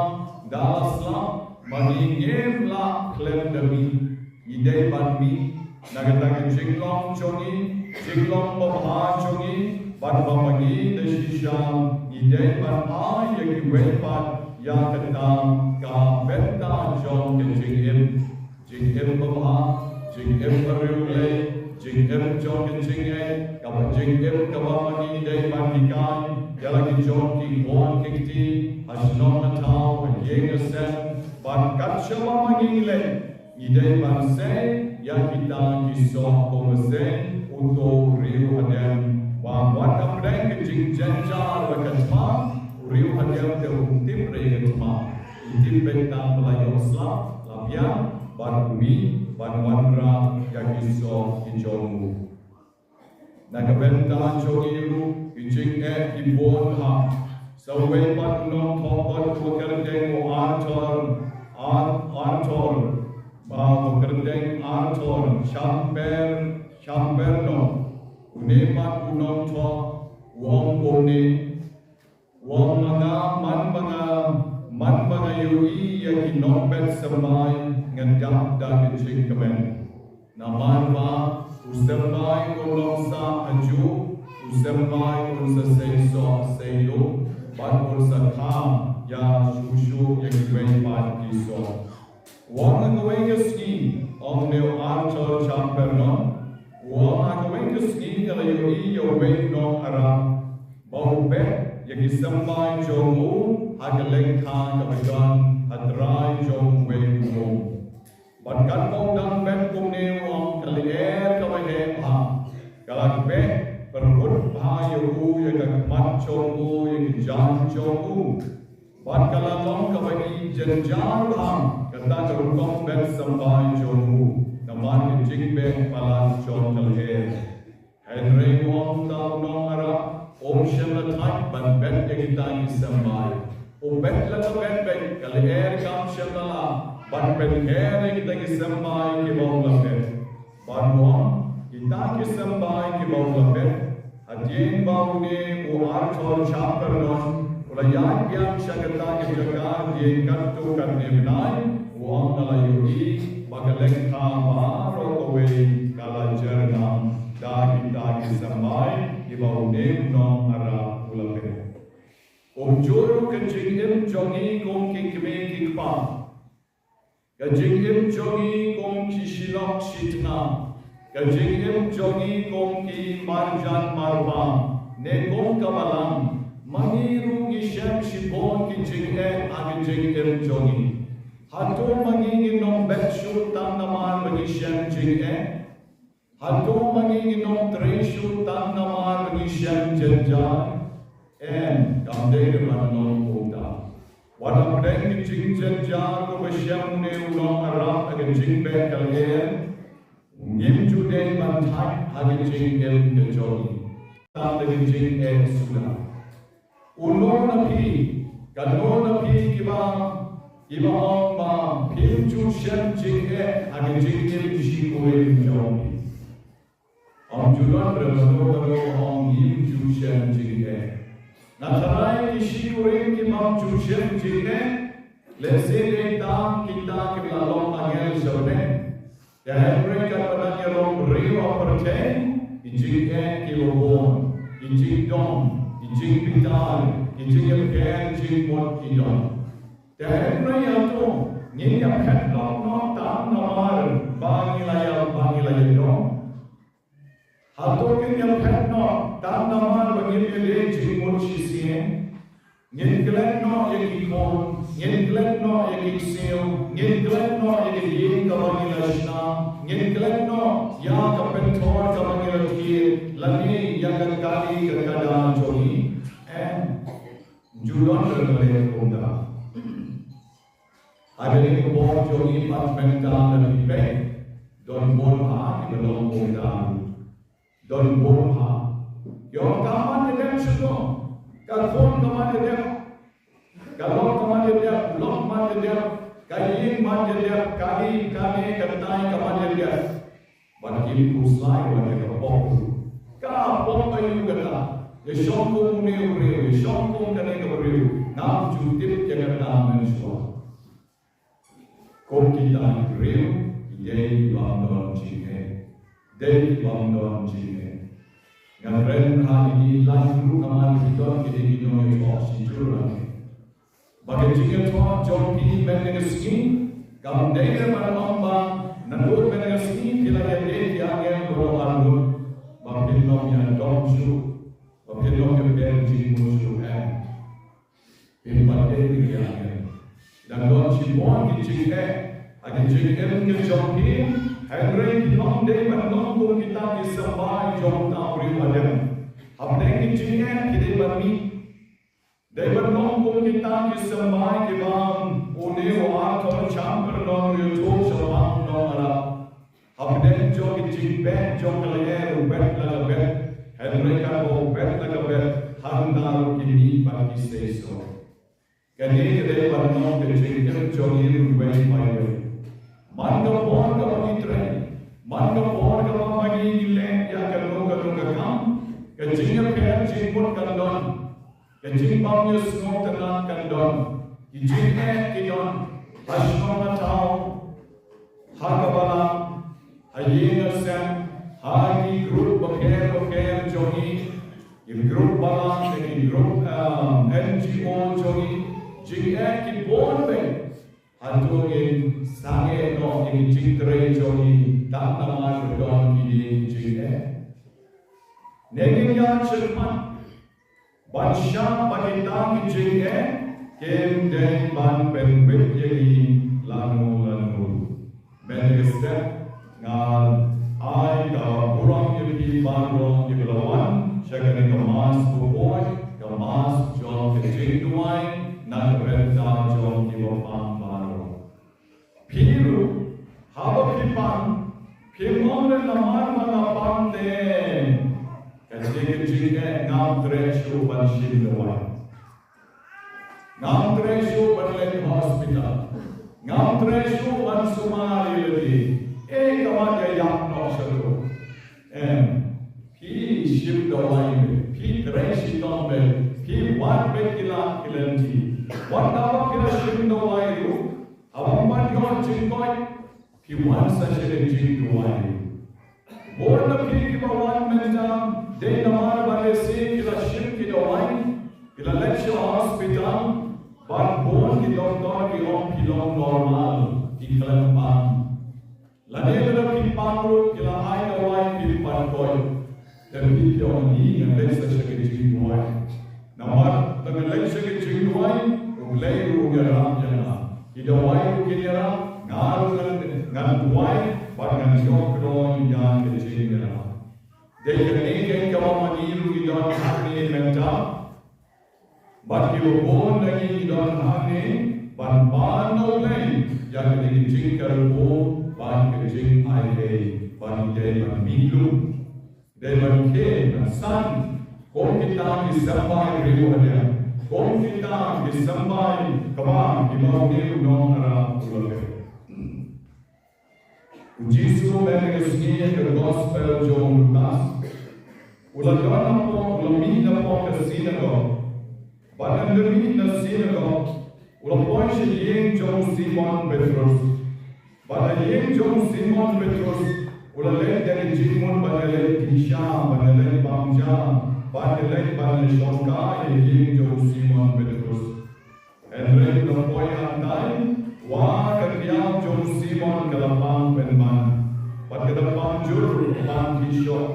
da la slap ma ngi ngim lah khlem da mih. Ngi dei ban mih na kata ka jinglong jong ngi, jinglong babha jong ngi, bad ba ma ngi da shisha ngi dei ban ai ïa kiwei pat ïa kata ka bynta jong ka jingim. Jingim babha, jingim bariewblei, jingim jong ka jingngeit, kaba jingim kaba ma ngi dei ban hikai ïa la ki jong ki khun ki kti ha shnong ha thaw, ha ïing ha sem, bad kat shaba ma ngi leit ngi dei ban sei ïa kita ki soh, kumba sei uto u riew hadien. Ba wat hapdeng ka jingjynjar bad ka thma, u riew hadien te um tip re ïa ka thma, u tip beit tang ba la ïoh slap, la biang, bad u mih ban wanrah ïa ki soh ki jong u. Na ka bynta jong ngi ruh ki jingeh ki bun ha. Sa uwei pat u nongthoh kot uba kyrteng u Arthur, Ar-, Arthur, ba uba kyrteng Arthur Champer, Champernon. Une pat u nongthoh u ong kumne, u ong ma nga, man ba nga, man ba nga ïohi ïa ki nongbet symbai nga dap da ka jingkmen. Namar ba u symbai un long sah ha ju, u symbai un sa sei soh sei lum, bad un sa kha ïa shuh shuh ïa kiwei pat ki soh. U ong ha kawei ka sngi, ong une u Arthur Champernon, u ong ha kawei ka sngi nga la ïohi ïa uwei u nong Arab ba u bet ïa ki symbai jong u ha ka lengkha kaba don ha trai jong uwei u lum. Bad katba u dang bet kumne u ong ka lyer kaba heh bha ka la beh pyrkhat bha ïa u ïa ka khmat jong u ïa ka jaiñ jong u. Bad ka la long kaba ïeit jynjar bha kata ka rukom bet symbai jong u namar ka jingbeh palat jong ka lyer. Hynrei u ong uta u nong Arab um shym la thait ban bet ïa kita ki symbai. U bet la ka bet beit, ka lyer kam shym la lah ban pynher ïa kita ki symbai kiba u la bet. Bad u ong kita ki symbai kiba u la bet, hadien ba une u Arthur Champernon u la ïaid biang sha kata ka jaka hadien katto katne bnai, u ong nga la ïohi ba ka lengkha baroh kawei ka la jyrngam da kita ki symbai kiba une u nong Arab u la bet. Kumjuh ruh ka jingim jong ngi kum ki kmie ki kpa, ka jingim jong ngi kum ki shilok shitnga, ka jingim jong ngi kum ki marjan marpa ne kum ka balang, ma ngi ruh ngi shem shibun ki jingeh ha ka jingim jong ngi. Hato ma ngi ngin ym bet shuh tang namar ba ngi shem jingeh? Hato ma ngi ngin ym trei shuh tang namar ba ngi shem jynjar? Em, kam dei ban long kumta. Wat hapdeng ki jingjynjar kaba shem une u nongarap ha ka jingbeh ka lyer, ngim ju dei ban thait ha ka jingim ka jong ngi. Tang da ka jingeh suda. Uno na phi, kano na phi kiba, kiba ong ba phim ju shem jingeh ha ka jingim shikurim jong phi. Ym ju don re mano mano ong ngim ju shem jingeh. Nga tharai ki shikurim ki bym ju shem jingeh, lehse dei tang kita kiba la long angel sha bneng. Te hynrei katba nang ïalong briew ha pyrthei, ki jingeh ki la bun, ki jingdom, ki jingbitar, ki jingïapher jingmut ki don. Te hynrei ïa to ngin ïa phet noh tang namar ba ngi la ïa, ba ngi la ïadom. Hato ngin ïa phet noh tang namar ba ngin ïa leh jingmut shisien? Ngin klet noh ïa ki khun, ngin klet noh ïa ki ksiew, ngin klet noh ïa ki ïing kaba ngi la shna, ngin klet noh ïa ka pynthor kaba ngi la thied, lane ïa ka kali ka kada jong ngi? Em, ju don re leh kumta. Hynrei ka bor jong ngi pat mynta da phi peit, don bun bha kiba long kumta. Don bun bha. Ïoh ka man ïa dep shuh. Ka khun ka man ïa dep. Ka lok ka man ïa dep, lok man ïa dep. Ka ïing man ïa dep, kali kane katai ka man ïa dep. Bad kim khuslai wat ïa ka pop. Ka pop aïu kata. Ïa shong kum une u briew, ïa shong kum kane ka briew. Ngam ju tip ïa kata mynshuwa. Kum kita ki briew, ki dei ki bym don jingeh. Dei ki bym don jingeh. Nga kren ha ine i line ruh namar ki don ki dei ki nongïathoh shijur lang. Ba ka jingïathoh jong phi mynne ka sngi kam dei ban ong ba naduh mynne ka sngi phi la ïadei ki angel baroh arngut ba phin ym ïadom shuh, ba phin ym ïapher jingmut shuh, em. Phin pat dei ki angel. Dang don shibun ki jingeh ha ki jingim ki jong phi, hynrei phin ym dei ban long kum kita ki symbai jong uta u briew Adam. Hapdeng ki jingeh phi dei ban mih. Dei ban long kum kita ki symbai kiba une u Arthur Chamberlain u ïathuh shaphang u nongarap. Hapdeng jong ki jingbeh jong ka lyer u bet la ka bet, hynrei katba u bet la ka bet, hangta ruh ki mih bad ki seisoh. Kane ka dei ban long ka jingim jong ngi ruh iwei pa iwei. Man ka por kaba ngi trei, man ka por kaba ma ngi ngi leh ïa kano kano ka kam, ka jingïapher jingmut kan don. Ka jingbym ïasngewtynnat kan don. Ki jingeh ki don. Ha shnong ha thaw, ha ka balang, ha ïing ha sem, ha ki group bapher bapher jong ngi, ki group balang, ki group, um, N G O jong ngi, jingeh ki bun bha. Hato ngin sangeh noh ïa ki jingtrei jong ngi tang namar ba don kine ki jingeh? Ne ngin ïa sngewthuh ban shah ba kita ki jingeh kim dei ban pynbit ïa ngi lano lano. Mynta ka step nga ai ka burom ïa phi baroh kiba la wan sha kane ka mass ba poi, ka mass jong ka jingduwai na ka bynta jong kiba pang baroh. Phi ruh haba phi pang, phim ong re namar ba nga pang te ka dei ka jingeh, ngam treh shuh ban shim dawai. Ngam treh shuh ban leit hospital. Ngam treh shuh ban sumar ïa lade. Eh, ka mat ïa ïap noh sha to. Em, phi shim dawai beit, phi trei shitom beit, phi wad beit ki lad ki lynti. Wat haba phi la shim dawai ruh, haba ym pat ïoh jingkoit, phi wan sa sha ka jingduwai. Bun na phi kiba wan mynta dei namar ba lehse phi la shim ki dawai, phi la leit sha hospital, bad bun ki doktor ki ong phi long normal, phi khlem pang. Lane lada phi pang ruh ki la ai dawai phim pat koit. Te phi ong, ngan leit sa sha ka jingduwai. Namar lada ngan leit sha ka jingduwai, U Blei ruh u ïarap ïa nga. Ki dawai ruh kin ïarap, nga ruh ngan, ngan duwai bad ngan ïoh khlaiñ ïa ka jingïarap. Dei kane keiñ kaba ma ngi ruh ngi don hangne mynta. Bad kiba bun na ngi ki don hangne, Ban da U Blei ïa kane ka jingkyrkhu bad ka jingailad, ban ïa ban mih lum, dei ban khie ban san kum kita ki symbai riew hadien, kum kita ki symbai kaba ki ba u nongïarap u la leh. U Jisu mynta ka sngi ha ka gospel jong u Lukas u la don hapoh, u la mih napoh ka sinagog. Bad haba u la mih na sinagog u la poi sha ïing jong u Simon Petrus. Bad ha ïing jong u Simon Petrus u la leit da ka jingmut ban ïaleit dih sha, ban ïaleit bam ja, ban ïaleit ban ïashongkai ha ïing jong u Simon Petrus. Hynrei u la poi hangtai wat ka kiaw jong u Simon ka la pang pynban, bad ka la pang jur, ka la pang khih shoh,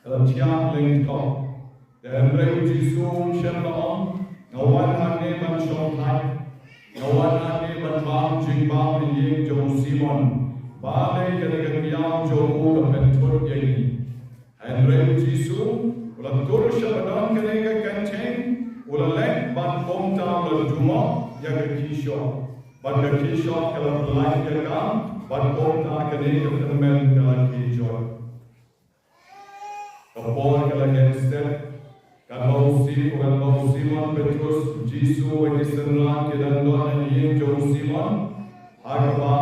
ka la thiah lyngkot. Hynrei u Jisu um shym la ong, nga wan hangne ban shongkai, nga wan hangne ban bam jingbam ha ïing jong u Simon. Balei kane ka kiaw jong u ka pynthut ïa ngi? Hynrei u Jisu u la tur sha ba don kane ka kynthei, u la leit bad kumta u la dumoh ïa ka khih shoh, bad ka khih shoh ka la pyllait ïa ka, bad kumta kane ka tymmen ka la khih joit. Ka por ka la kem step, katba u Sim-, katba u Simon Petrus, u Jisu bad ki synran ki dang don ha ïing jong u Simon. Ha kaba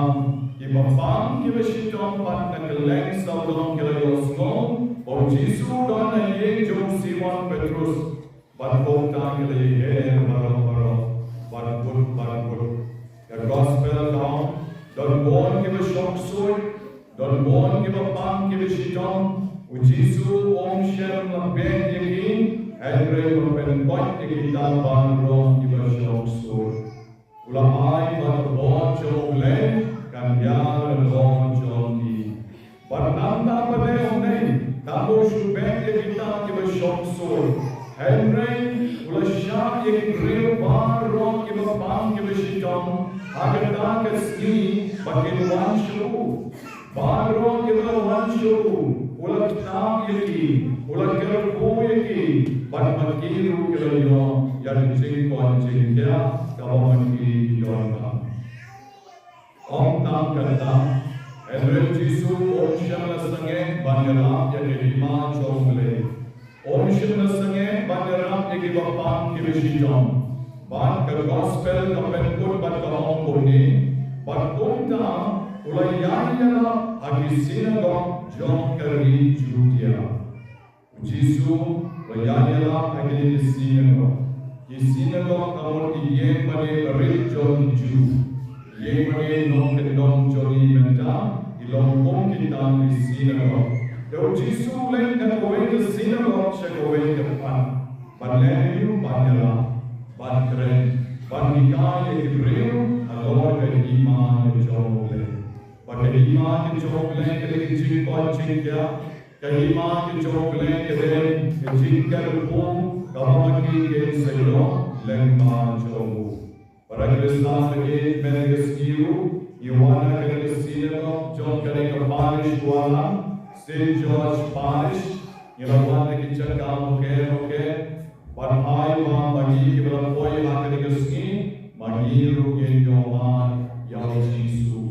ki bapang ki bashitom pat na kylleng sawdong ki la ïohsngew ba u Jisu u don ha ïing jong u Simon Petrus, bad kumta ki la ïaher baroh baroh, bad kut bad kut. Ka gospel ka ong, don bun ki ba shong ksuid, don bun ki bapang ki bashitom, u Jisu um shym la beh ïa ki, hynrei u la pynkoit ïa kita baroh ki ba shong ksuid. U la ai ba ka bor jong U Blei kan ïar halor jong ki. Bad nangta pat u ong, tang ba u shu beh ïa kita ki ba shong ksuid, hynrei u la shah ïa ki briew baroh ki bapang ki bashitom ha kata ka sngi ba kin wan sha u. Baroh ki ba la wan sha u u la kthang ïa ki, u la kyrkhu ïa ki, bad ma ki ruh ki la ïoh ïa ka jingkoit jingkhiah kaba ma ki ki donkam. Ym tang kata, hynrei u Jisu um shym la sangeh ban ïarap ïa ka hima jong U Blei. Um shym la sangeh ban ïarap ïa ki bapang ki bashitom. Bad ka gospel ka pynkut bad ka ong kumne, bad kumta u la ïaid ïalap ha ki sinagog jong ka ri Judia. U Jisu u la ïaid ïalap ha kine ki sinagog. Ki sinagog ka mut ki ïing barit jong ki Jiw. Ïing barit nongkyndong jong ngi mynta ki long kum kita ki sinagog. Te u Jisu u leit na kawei ka sinagog sha kawei ka phad, ban leh aïu? Ban ïalap, ban kren, ban hikai ïa ki briew halor ka hima ka jong U Blei. Ba ka hima ka jong U Blei ka dei ka jingkoit jingkhiah. Ka hima ka jong U Blei ka dei ka jingkyrkhu kaba ma ki kin sa ïoh lyngba jong u. Para Khristan, mynta ka sngi ruh ngi wan ha kane ka sinagog jong kane ka parish Dualang, Saint George Parish. Ngi la wan da ki jaka mukhe mukhe ban ai ba ma ngi kiba la poi ha kane ka sngi, ma ngi ruh ngin ïoh mad ïa u Jisu.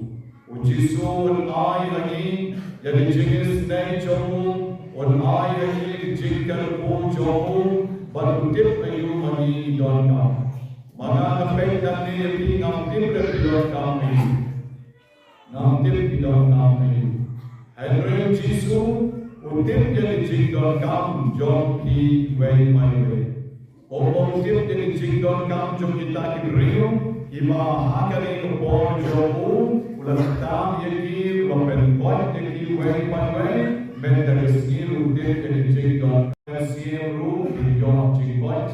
U Jisu un ai ha ngi ïa ka jingisynei jong u, un ai ha ngi ïa ka jingkyrkhu jong u, bad u tip aïu ma ngi ngi donkam. Ma nga nga peit nangne ïa phi, ngam tip re phi donkam aïu. Ngam tip phi donkam aïu. Hynrei u Jisu u tip ïa ka jingdonkam jong phi iwei pa iwei. Kumba u tip ïa ka jingdonkam jong kita ki briew kiba ha kane ka por jong u u la kthang ïa ki, u la pynkoit ïa ki iwei pa iwei. Mynta ka sngi ruh u tip ïa ka jingdonkam. Mynsiem ruh kin ïoh jingkoit.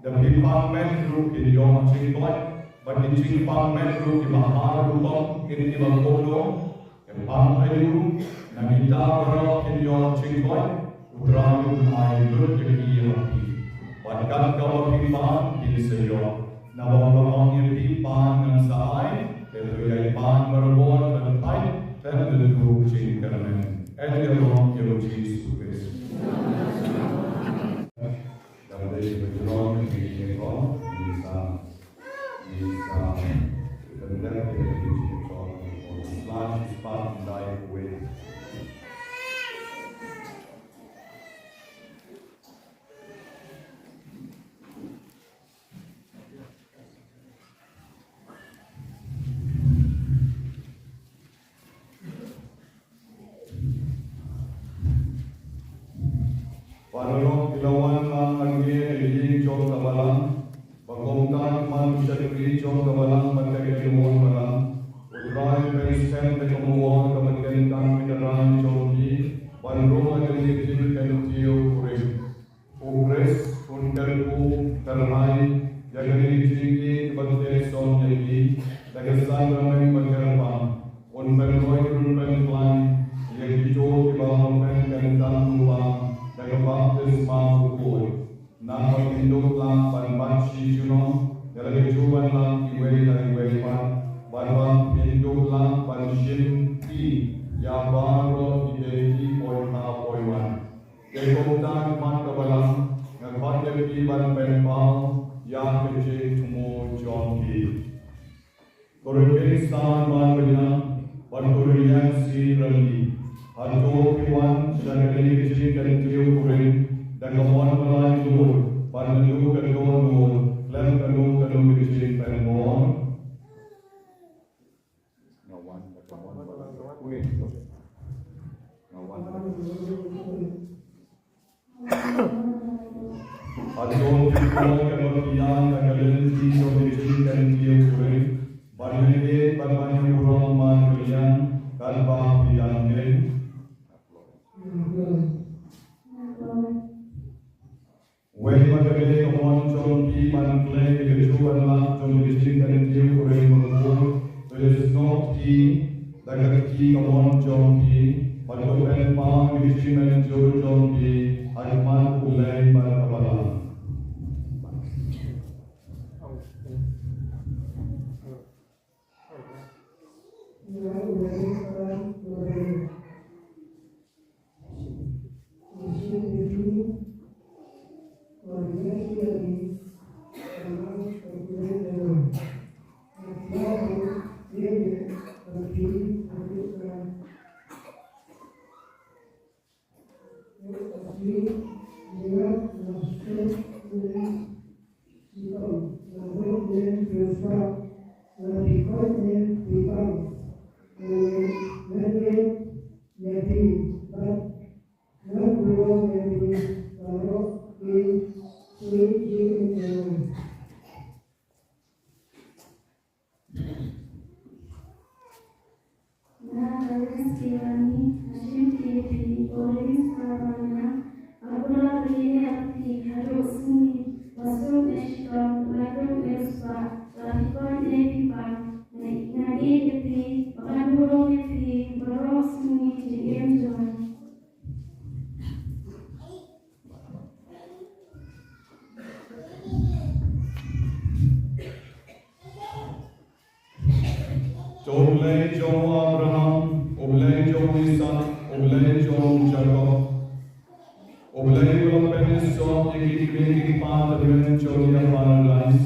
Da phi pang met ruh kin ïoh jingkoit. Bad ki jingpang met ruh kiba ha rukom, kin kiba kumno. Te pang aïu? Na kita baroh kin ïoh jingkoit, U Trai un ai lut ïa ki ha phi. Bad kat kaba phi pang kin sa ïoh. Naba u la ong ïa phi, pan ngan sa ai, te to ïai pan barabor ban pait, te to duh jingkyrmen. Ïa ka long ïa u Jisu Khrist. Dang dei ba jrong ngi ïa ko, ngi sa, ngi sa jong ka balang bad ka kynhun balang. U Trai un pynskhem da ka mawar kaba kyntang ïa ka rai jong ki ban rung ha kane ka jingkyntiew kurim. U Khrist un kyrkhu kyrhai ïa kane ka jingïeit kaba teh song ïa ki da ka san rymeng ba kyrpang. Un pynroi, un pynkhlaiñ ïa kito kiba la pynkyntang lypa da ka baptisma bakhuid. Naba kin dup lah ban bat shi junom ïa la ka jubab lang iwei pa iwei pat, bad ba kin dup lah ban shim ïa baroh ki dei ki poi ka poi wan. Te kumta, khmat ka balang, nga khot ïa phi ban pynpaw ïa ka jingthmu jong ki. Ko Raving Star Marbaniang bad ko Riliang C. Rani, hato phi wan sha kane ka jingkyntiew kurim da ka mon ba laitluid bad naduh ka dohnud khlem kano kano ka jingpynbor? Nga wan da ka mon ba laitluid. Nga wan da ka Hato phi kwah ban ïa ka lynti jong ka jingkyntiew kurim ban ïa leh bad ban ïa burom markylliang katba phi dang leh? Wei ba ka dei ka mon jong phi ban klet ïa ka jubab lang jong ka jingkyntiew kurim bakhuid, to ïasnoh phi da ka kti kamon jong phi bad to pynpaw ïa ka jingmynjur jong phi ha khmat U Blei bad ka balang. Nga Agnes Kirani, nga shim ïa phi, Orange California, nga kular ïa phi haduh sngi ba suk ne shitom, la duk ne spah, la phi koit ne phi pang, nga ïeit ïa phi, ba ngan burom ïa phi baroh sngi jingim jong nga. To U Blei jong u Abraham, U Blei jong u Isak, U Blei jong u Jakob, U Blei uba la pynïasoh ïa ki kmie ki kpa tymmen jong ngi ha Paradais,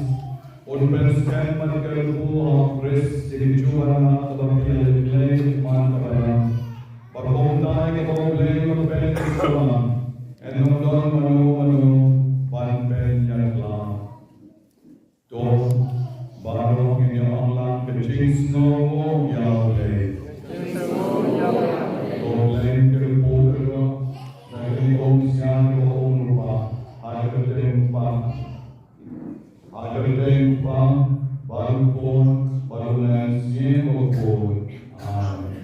un pynskhem bad kyrkhu ha U Khrist ïa ka jubab lang kaba phi la leh ha khmat ka balang. Bad kumta ïa kaba U Blei u la pynïasoh lang, yn ym don mano mano ban pynïakhlad. To baroh ngin ïa ong lang ka jingsngewnguh ïa U Blei. To U Blei un kyrkhu kyrdoh da kane ka umsiar kaba um lypa ha ka kyrteng U Kpa, ha ka kyrteng U Kpa bad U Khun bad U Mynsiem Bakhuid. Amen.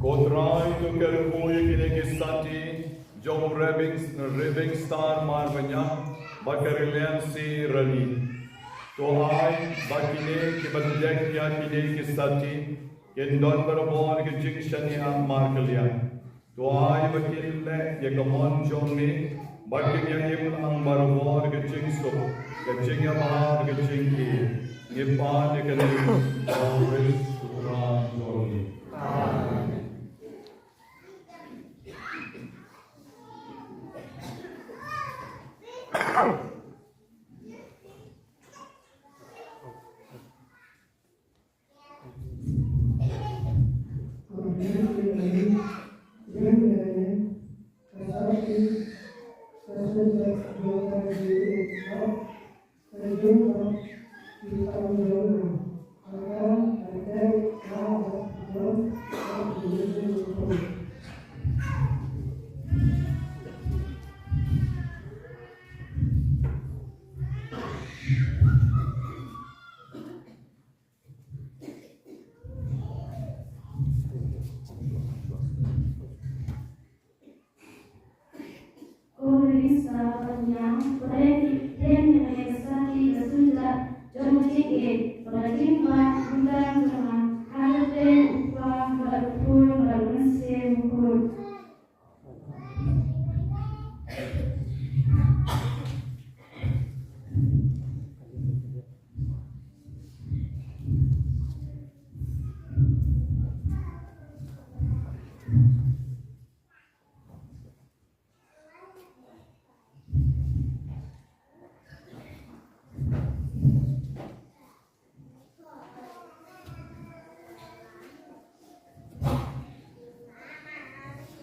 Ko Trai, to kyrkhu ïa kine ki sati jong u Raving, Raving Star Marbaniang bad ka Riliang C. Rani. To ai ba kine kiba tjek ïa kine ki sati kin don barabor ka jingshaniah markylliang. To ai ba kin leh ïa ka mon jong me bad kin ïa im lang barabor ka jingsuk, ka jingïabha, ka jingïeit. Ngi pan ïa kane ha U Khrist U Trai jong ngi. Amen.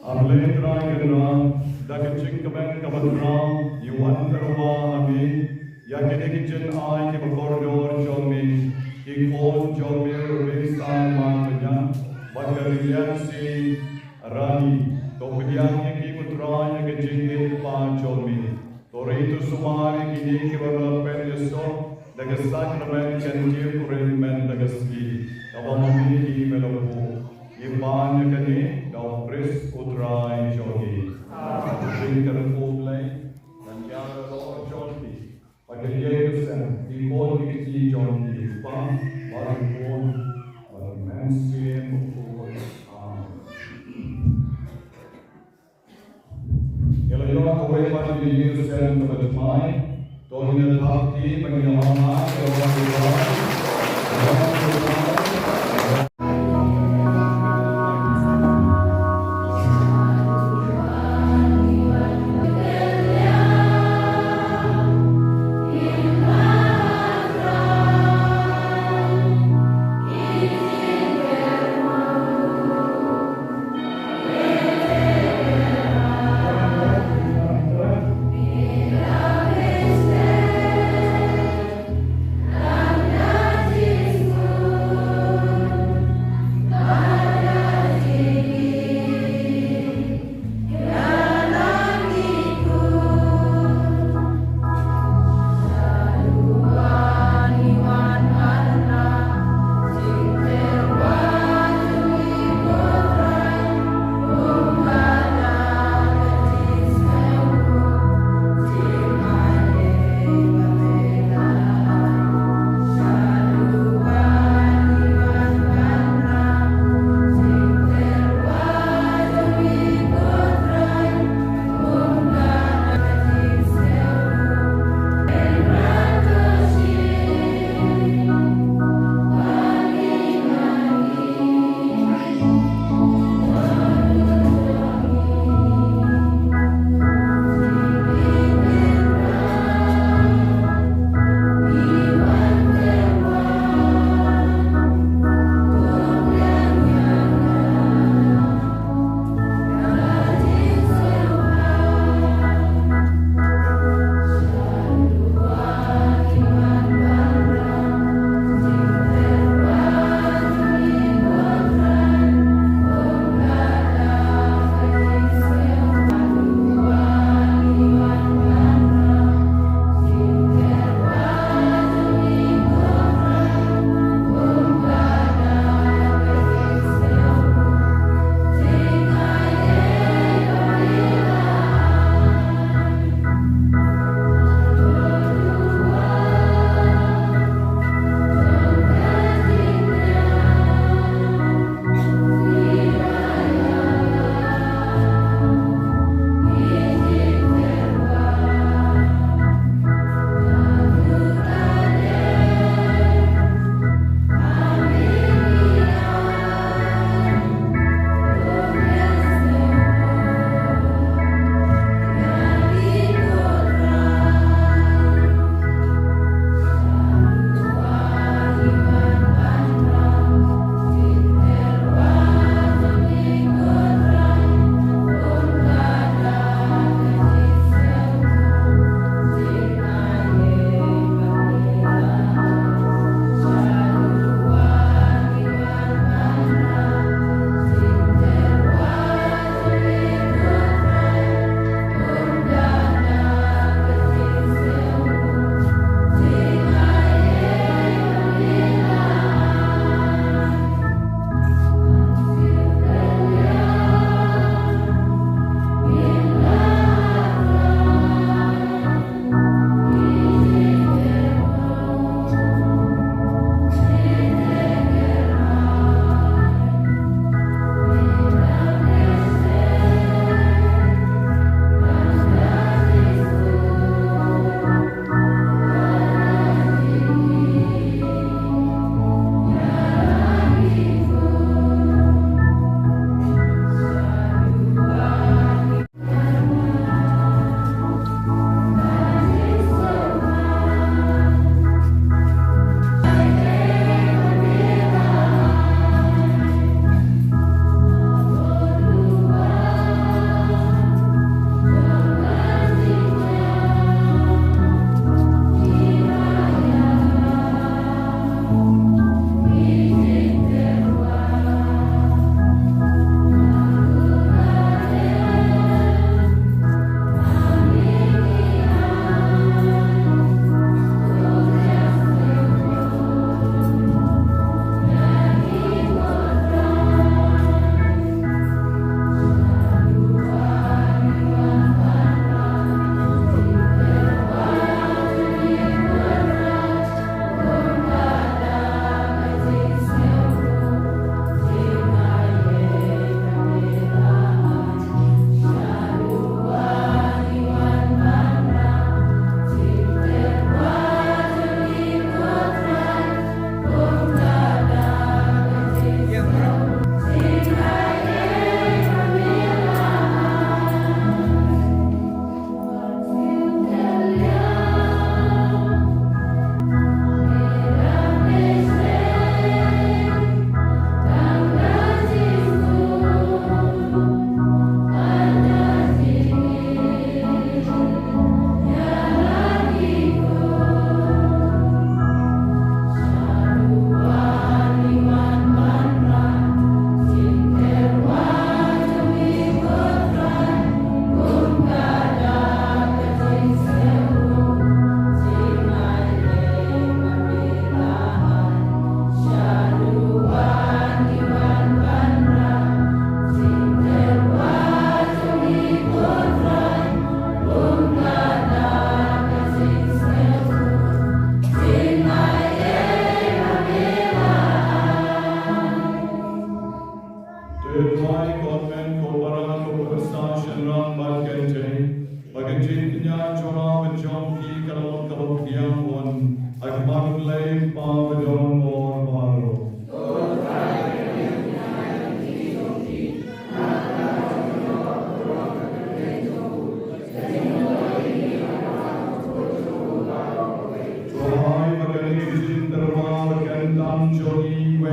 A Blei Trai Kynrad, da ka jingkmen kaba khraw ngi wan tyrwa ha me ïa kine ki jingai kiba kordor jong me, ki khun jong me ruh ki sangma bniah bad ka Rilliancy Rani. To pdiang ïa ki, ko Trai, ïa ka jingim pat jong me. To ri, to sumar ïa kine kiba la pynïasoh da ka sakramen Kyntiew Khurit mynta ka sngi, kaba ma me me la buh. Ngi pan ïa kane da u Khrist u Trai jong ngi. Jingkyrkhu Blei, ngan ïa ka lor jong phi, bad ka ïing ka sem, ki khun ki kti jong phi, u Kpa bad u Khun bad u Mynsiem Bakhuid. Amen. Ïa la ïoh kawei pat ïa ka ïing ka sem kaba thymmai. To ngin ïa thap kti bad ngin ïa ong ha ka ïa ka ïa ka.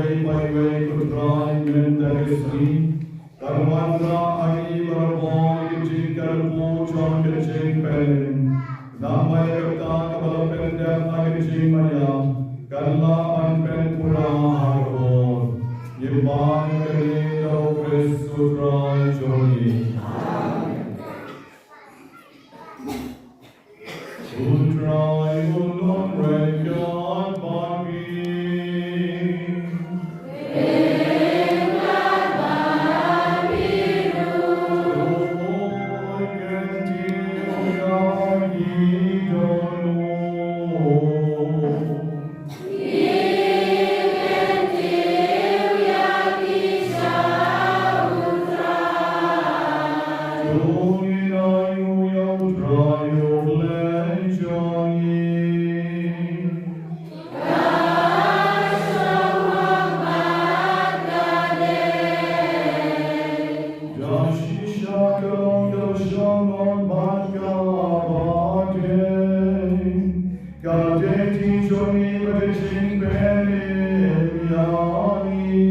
Bad wei ko Trai mynta ka sngi, kan wanrah ha ngi barabor ïa ka jingkyrkhu jong ka jingpynim. Namar kata kaba la pyndep ha ka jingmaiap kan lah ban pynpura ha ka bor. Ngi pan kane da u Khrist u Trai jong ngi. U Trai un long ryngkat bad phi. Ka dei ti jong ngi bad ka jingpynim ïa ngi.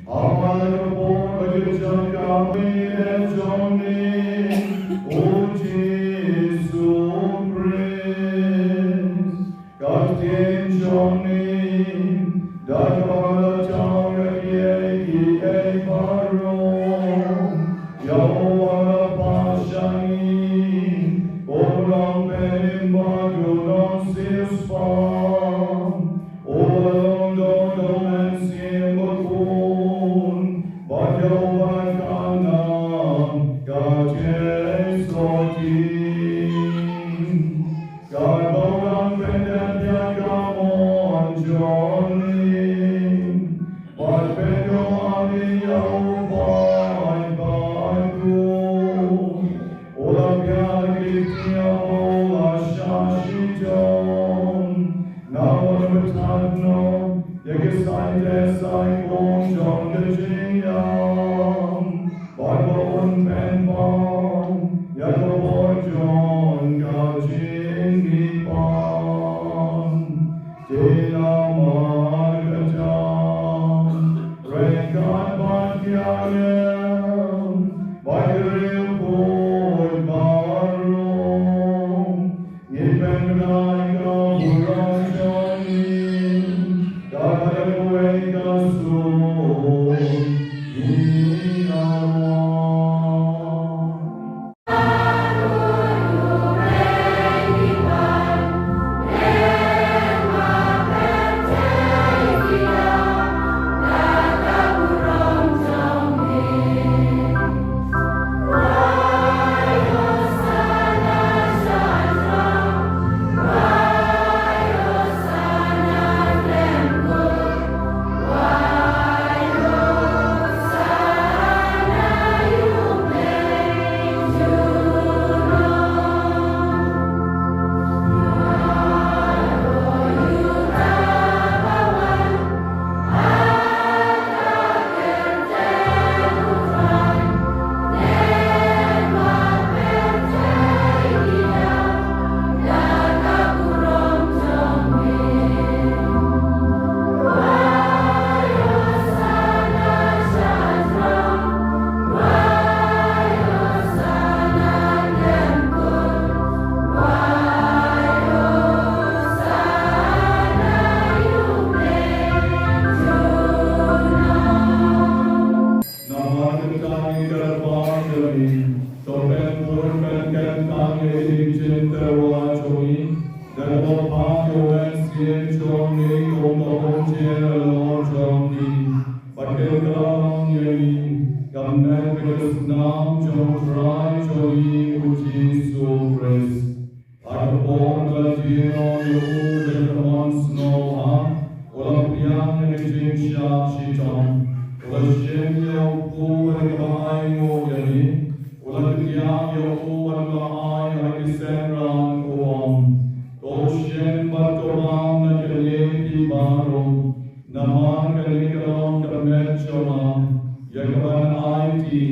Ha la ka por bad ka jaka bad jong ngi, U Jisu Khrist. Ka ktien jong ngi, da kaba la jaw ïa kiei kiei baroh, ïa uba la paw sha ngi, u long pynban, u long siewspah, uba long don don mynsiem bakhuid, bad ïa uba la khanap ka jingsotti. Katba u dang pyndep ïa ka mon jong ngi, bad pynïoh ïa u paidbah, u la pdiang ïa ki kti ba u la shah shitom. Namar ba u la bthah noh ïa ki saiñ te saiñ kum jong ka jingïam, bad ba un pynpaw ïa ka bor jong ka jingmihpat. Te namar kata, ryngkat bad ki angel bad ki riewkhuid baroh, ngi pynkynmaw ïa ka burom jong ngi, kaba dei kawei ka sur. Ngi ïa Namar kata ngi kyrpad ïa me, to pynbun pynkyntang ïa ki jingtyrwa jong ngi, da kaba phah ïa u Mynsiem jong me kum ka umjer halor jong ngi, bad kyrkhu ïa ngi, ka met bad ka snam jong u Trai jong ngi u Jisu Khrist. Ha ka por ba la die noh ïa u da ka mon sngewbha, u la pdiang ïa ka jingshah shitom. U la shim ïa u kpu bad kaba ainguh ïa ngi, u la kdiah ïa u bad u la ai ha ki synran, u ong, to shim bad to bam na kane phi baroh, namar kane ka long ka met jong nga, ïa kaban aiti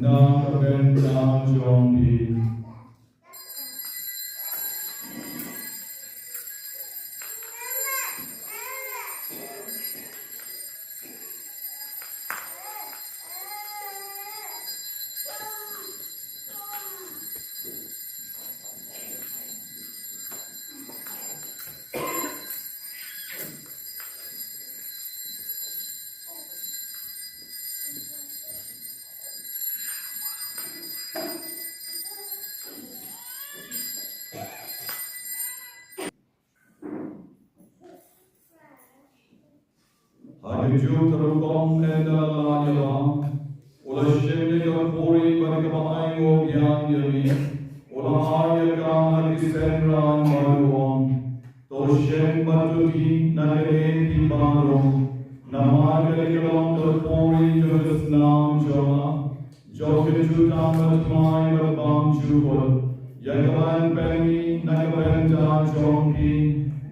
na ka bynta jong phi. Ha kajuh ka rukom ynda la lait ïa la, u la shim ïa ka khuri bad kaba ainguh biang ïa ngi, u la ai ïa ka ha ki synran bad u ong, to shim bad to ïa na kane phi baroh, namar kane ka long ka khuri jong ka snam jong nga, jong ka jutang bathymmai bad bymjukut, ïa kaban pynmih na ka bynta jong phi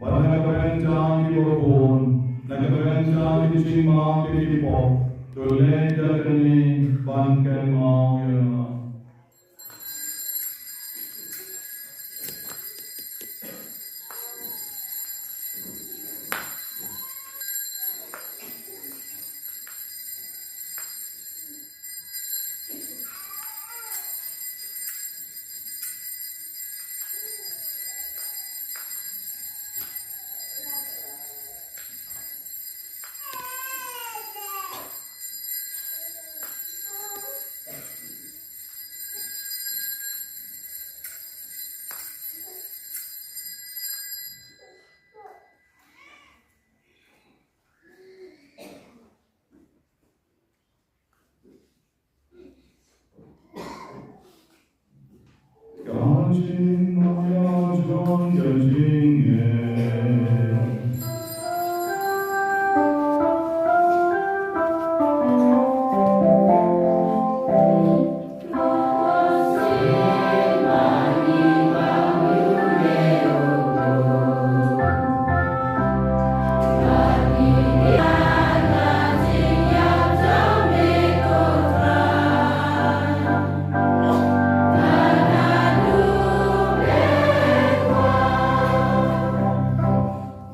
bad na ka bynta kiba bun, na ka bynta ki jingma ki pop. To leh ïa kane ban kynmaw ïa nga. Ka jingmaïa jong ka jingngeit.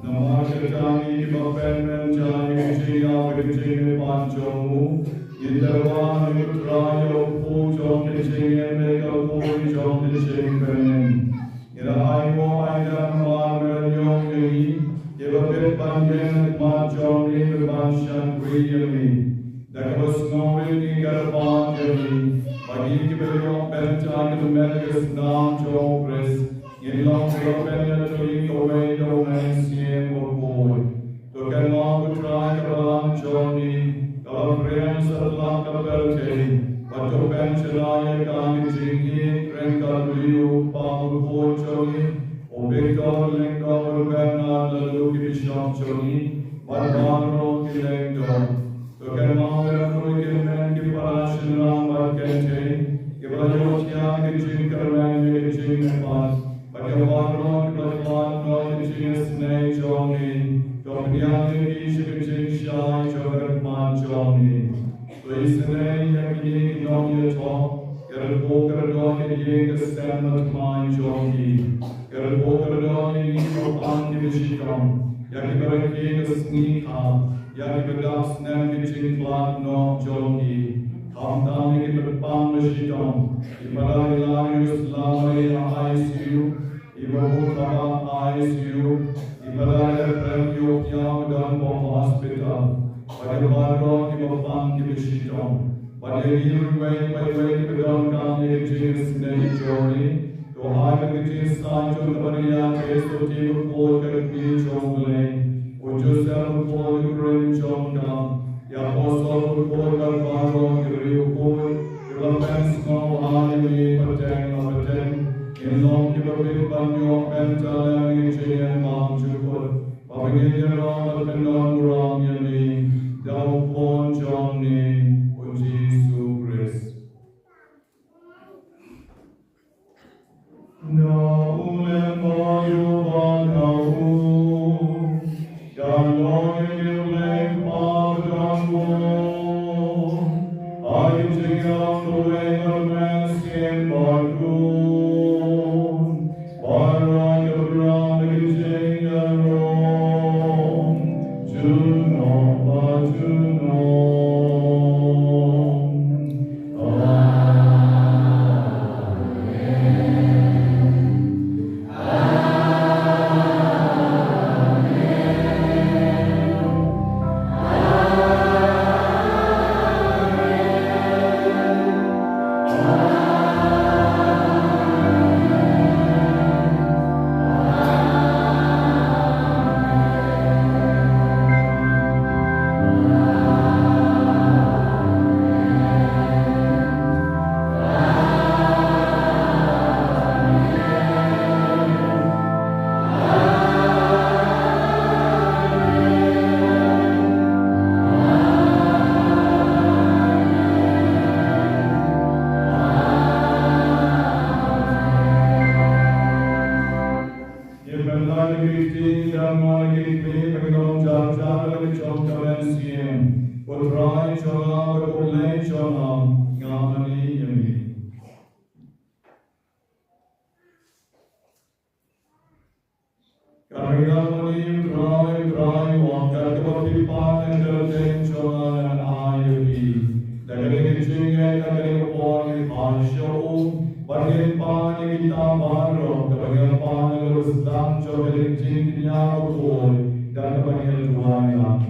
Namar kata ngi kiba pynmynta ïa ka jingïap bad ka jingmihpat jong u, ngi tyrwa ha U Trai ïa u kpu jong ka jingim bad ka khuri jong ka jingpynim. Ngi la ainguh aidam namar me la ñiong ïa ngi, ïa ba bit ban ïeng ha khmat jong me bad ban shakri ïa me. Da kaba sngewrit ngi kyrpad ïa me, ba ngi kiba ïoh bynta ha ka met ka snam jong U Khrist, ngin long kiba pynïatylli kawei da U Mynsiem Bakhuid. To kynmaw ko Trai ka balang jong ngi, kaba phriang satlak ka pyrthei, bad to pynshai ïa ka ha ka jingïeit ryngkat U Blei U Kpa Bakhuid jong ngi, U Victor Lyngdoh, U Bernard, bad ki bishop jong ngi, bad baroh ki lyngdoh. To kynmaw ïa ki kynmen ki para shynrang bad kynthei, kiba la ïoh thiah ha ka jingkyrmen bad ka jingmihpat, bad ïa baroh kiba la khlad noh ïa ka jingisynei jong me. To pdiang ïa ki sha ka jingshai jong ka khmat jong me. To isynei ïa kine ki nongïathoh, ïa ki kyrdoh, ïa ki ïing ki sem bathymmai jong ki, ïa ki kyrdoh ïa ngi kiba pang kiba shitom, ïa kiba rakhe ka sngi khap, ïa kiba dap snem ki jingkhlad noh jong ki. Khamtam ïa kiba pang ba shitom, i Mother Hilarius Lamare ha I C U, i Babu Thaba ha I C U, i Mother Ephraim Ïopiaw ba don ha hospital, bad ïa baroh kiba pang kiba shitom, bad ïa ngi ruh iwei pa iwei kiba donkam ïa ka jingisynei jong ngi. To ai ba ka jingsaiñ jong ka Maria Theisotti bakhuid ka Kmie jong U Blei, u Joseph bakhuid u kurim jong ka, ki apostol bakhuid bad baroh ki riewkhuid kiba la pynsngewbha ïa me pateng la pateng, ngin long kiba bit ban ïoh bynta lem ha ka jingim bymjukut, ba ngin ïaroh bad kyndon burom ïa me da u Khun jong me, u Jisu Khrist. Da u lem bad u ba da u, da u long ïa u lem bad u don bun, ha ka jingïaroh kawei bad u Mynsiem Bakhuid, baroh ki Ko Trai jong nga bad ko Blei jong nga, nga mane ïa me. Ka ring lang mane, Trai, Trai, wan kat kaba phi pan ïa ka kyrteng jong nga ngan ai ïa phi. Da kane ka jingngeit, da kane ka por ngi pan sha u, bad ngi pan ïa kita baroh, kaba ngi pan ïa ka sdang jong ka jingkñia bakhuid, da kaba ngi duwai lang.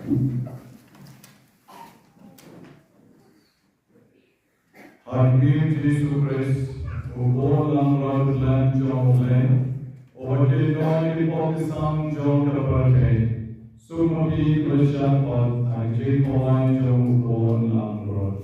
Ha ka kyrteng u Jisu Khrist, u Khun langbrot Kynrad jong U Blei, uba kynnoh ïa ki pop ki sam jong ka pyrthei, suk ma phi ki ba shah kot ha ka jingkhuslai jong u Khun langbrot.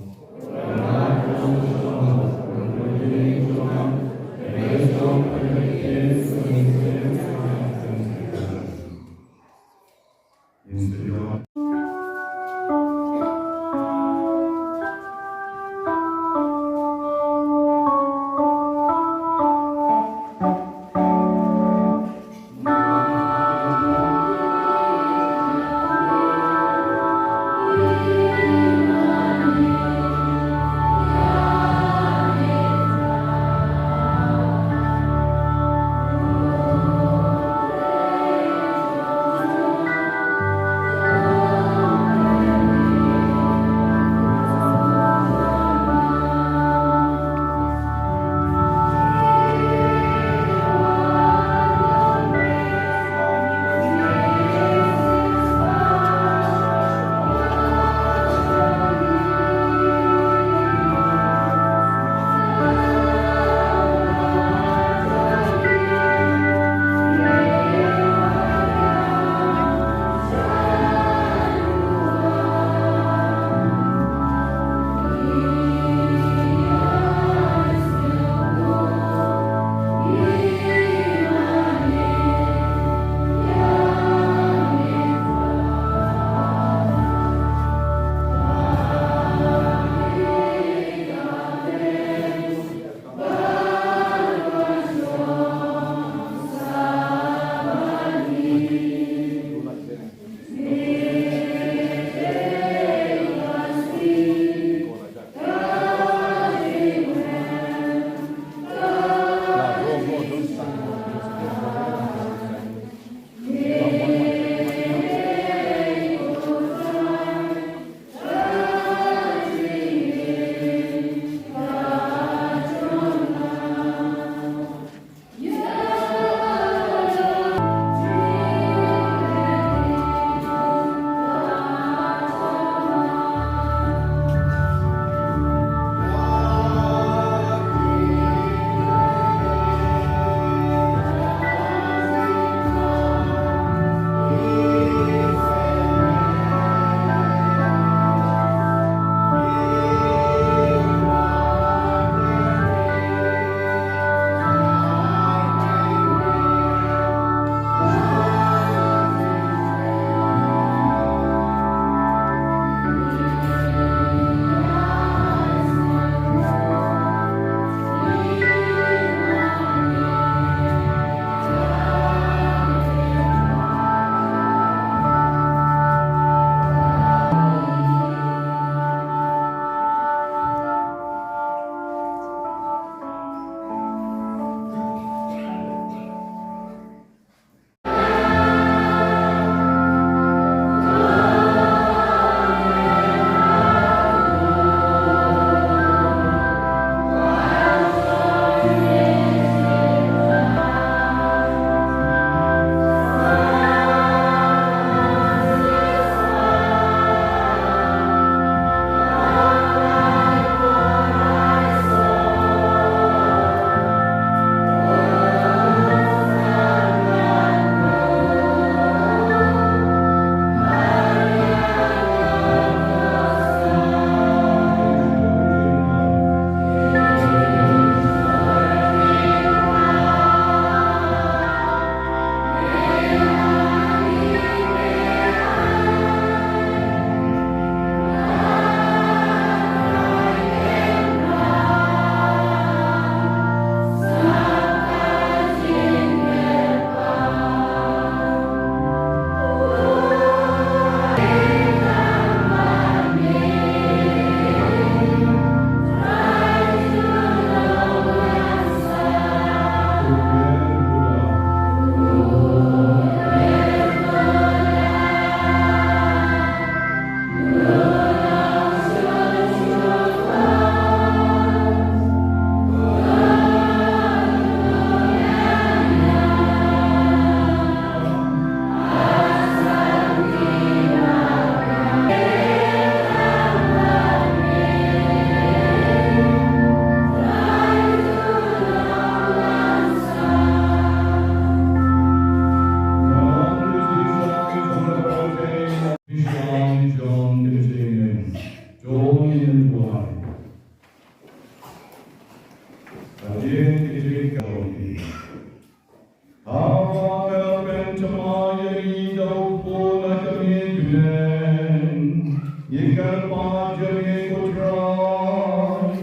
Kyrpad ïa ngi ko Trai,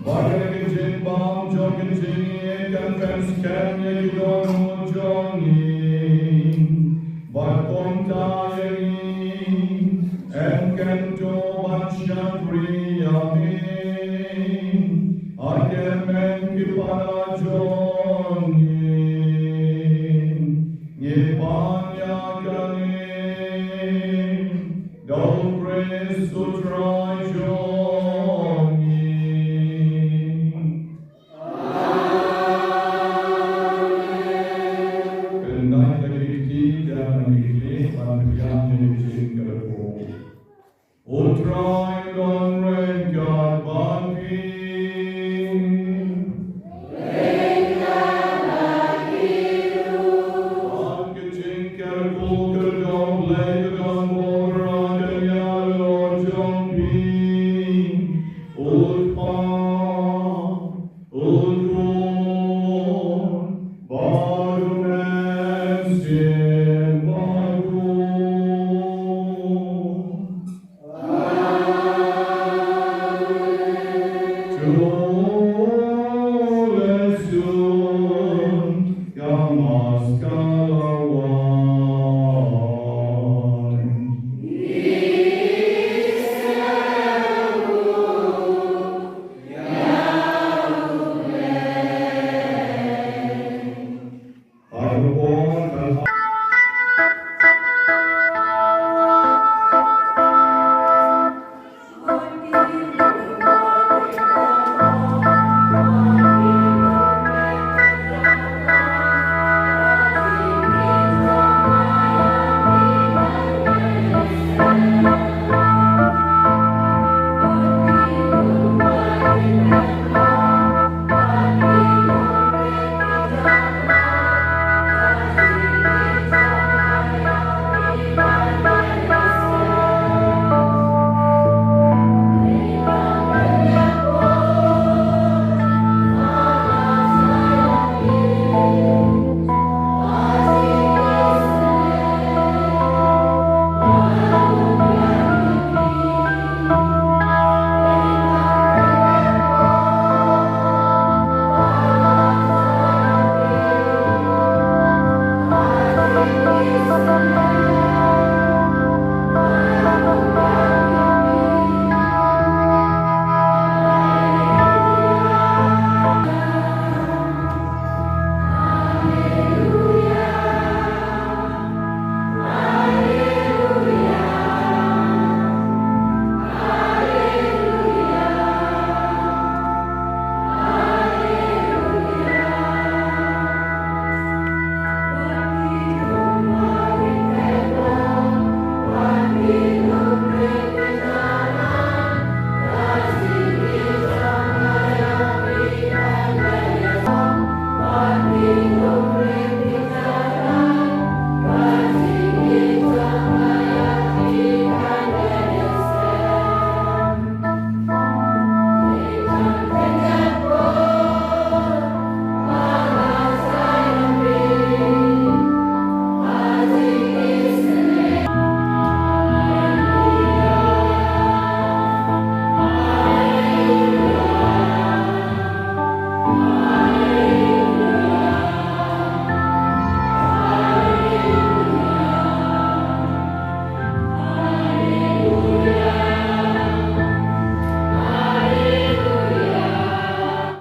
ba ïa ka jingbam jong ka jingïeit kan pynskhem ïa ki dohnud jong ngi, bad kumta ïa ngi yn kyntu ban shakri ïa me ha ka met ki para jong ngi. Ngi pan ïa kane da u Khrist u Trai jong ngi. Amen. Kyntait da ki kti, kyntait da ki kti, ban pdiang ïa ka jingkyrkhu. U Trai u don ryngkat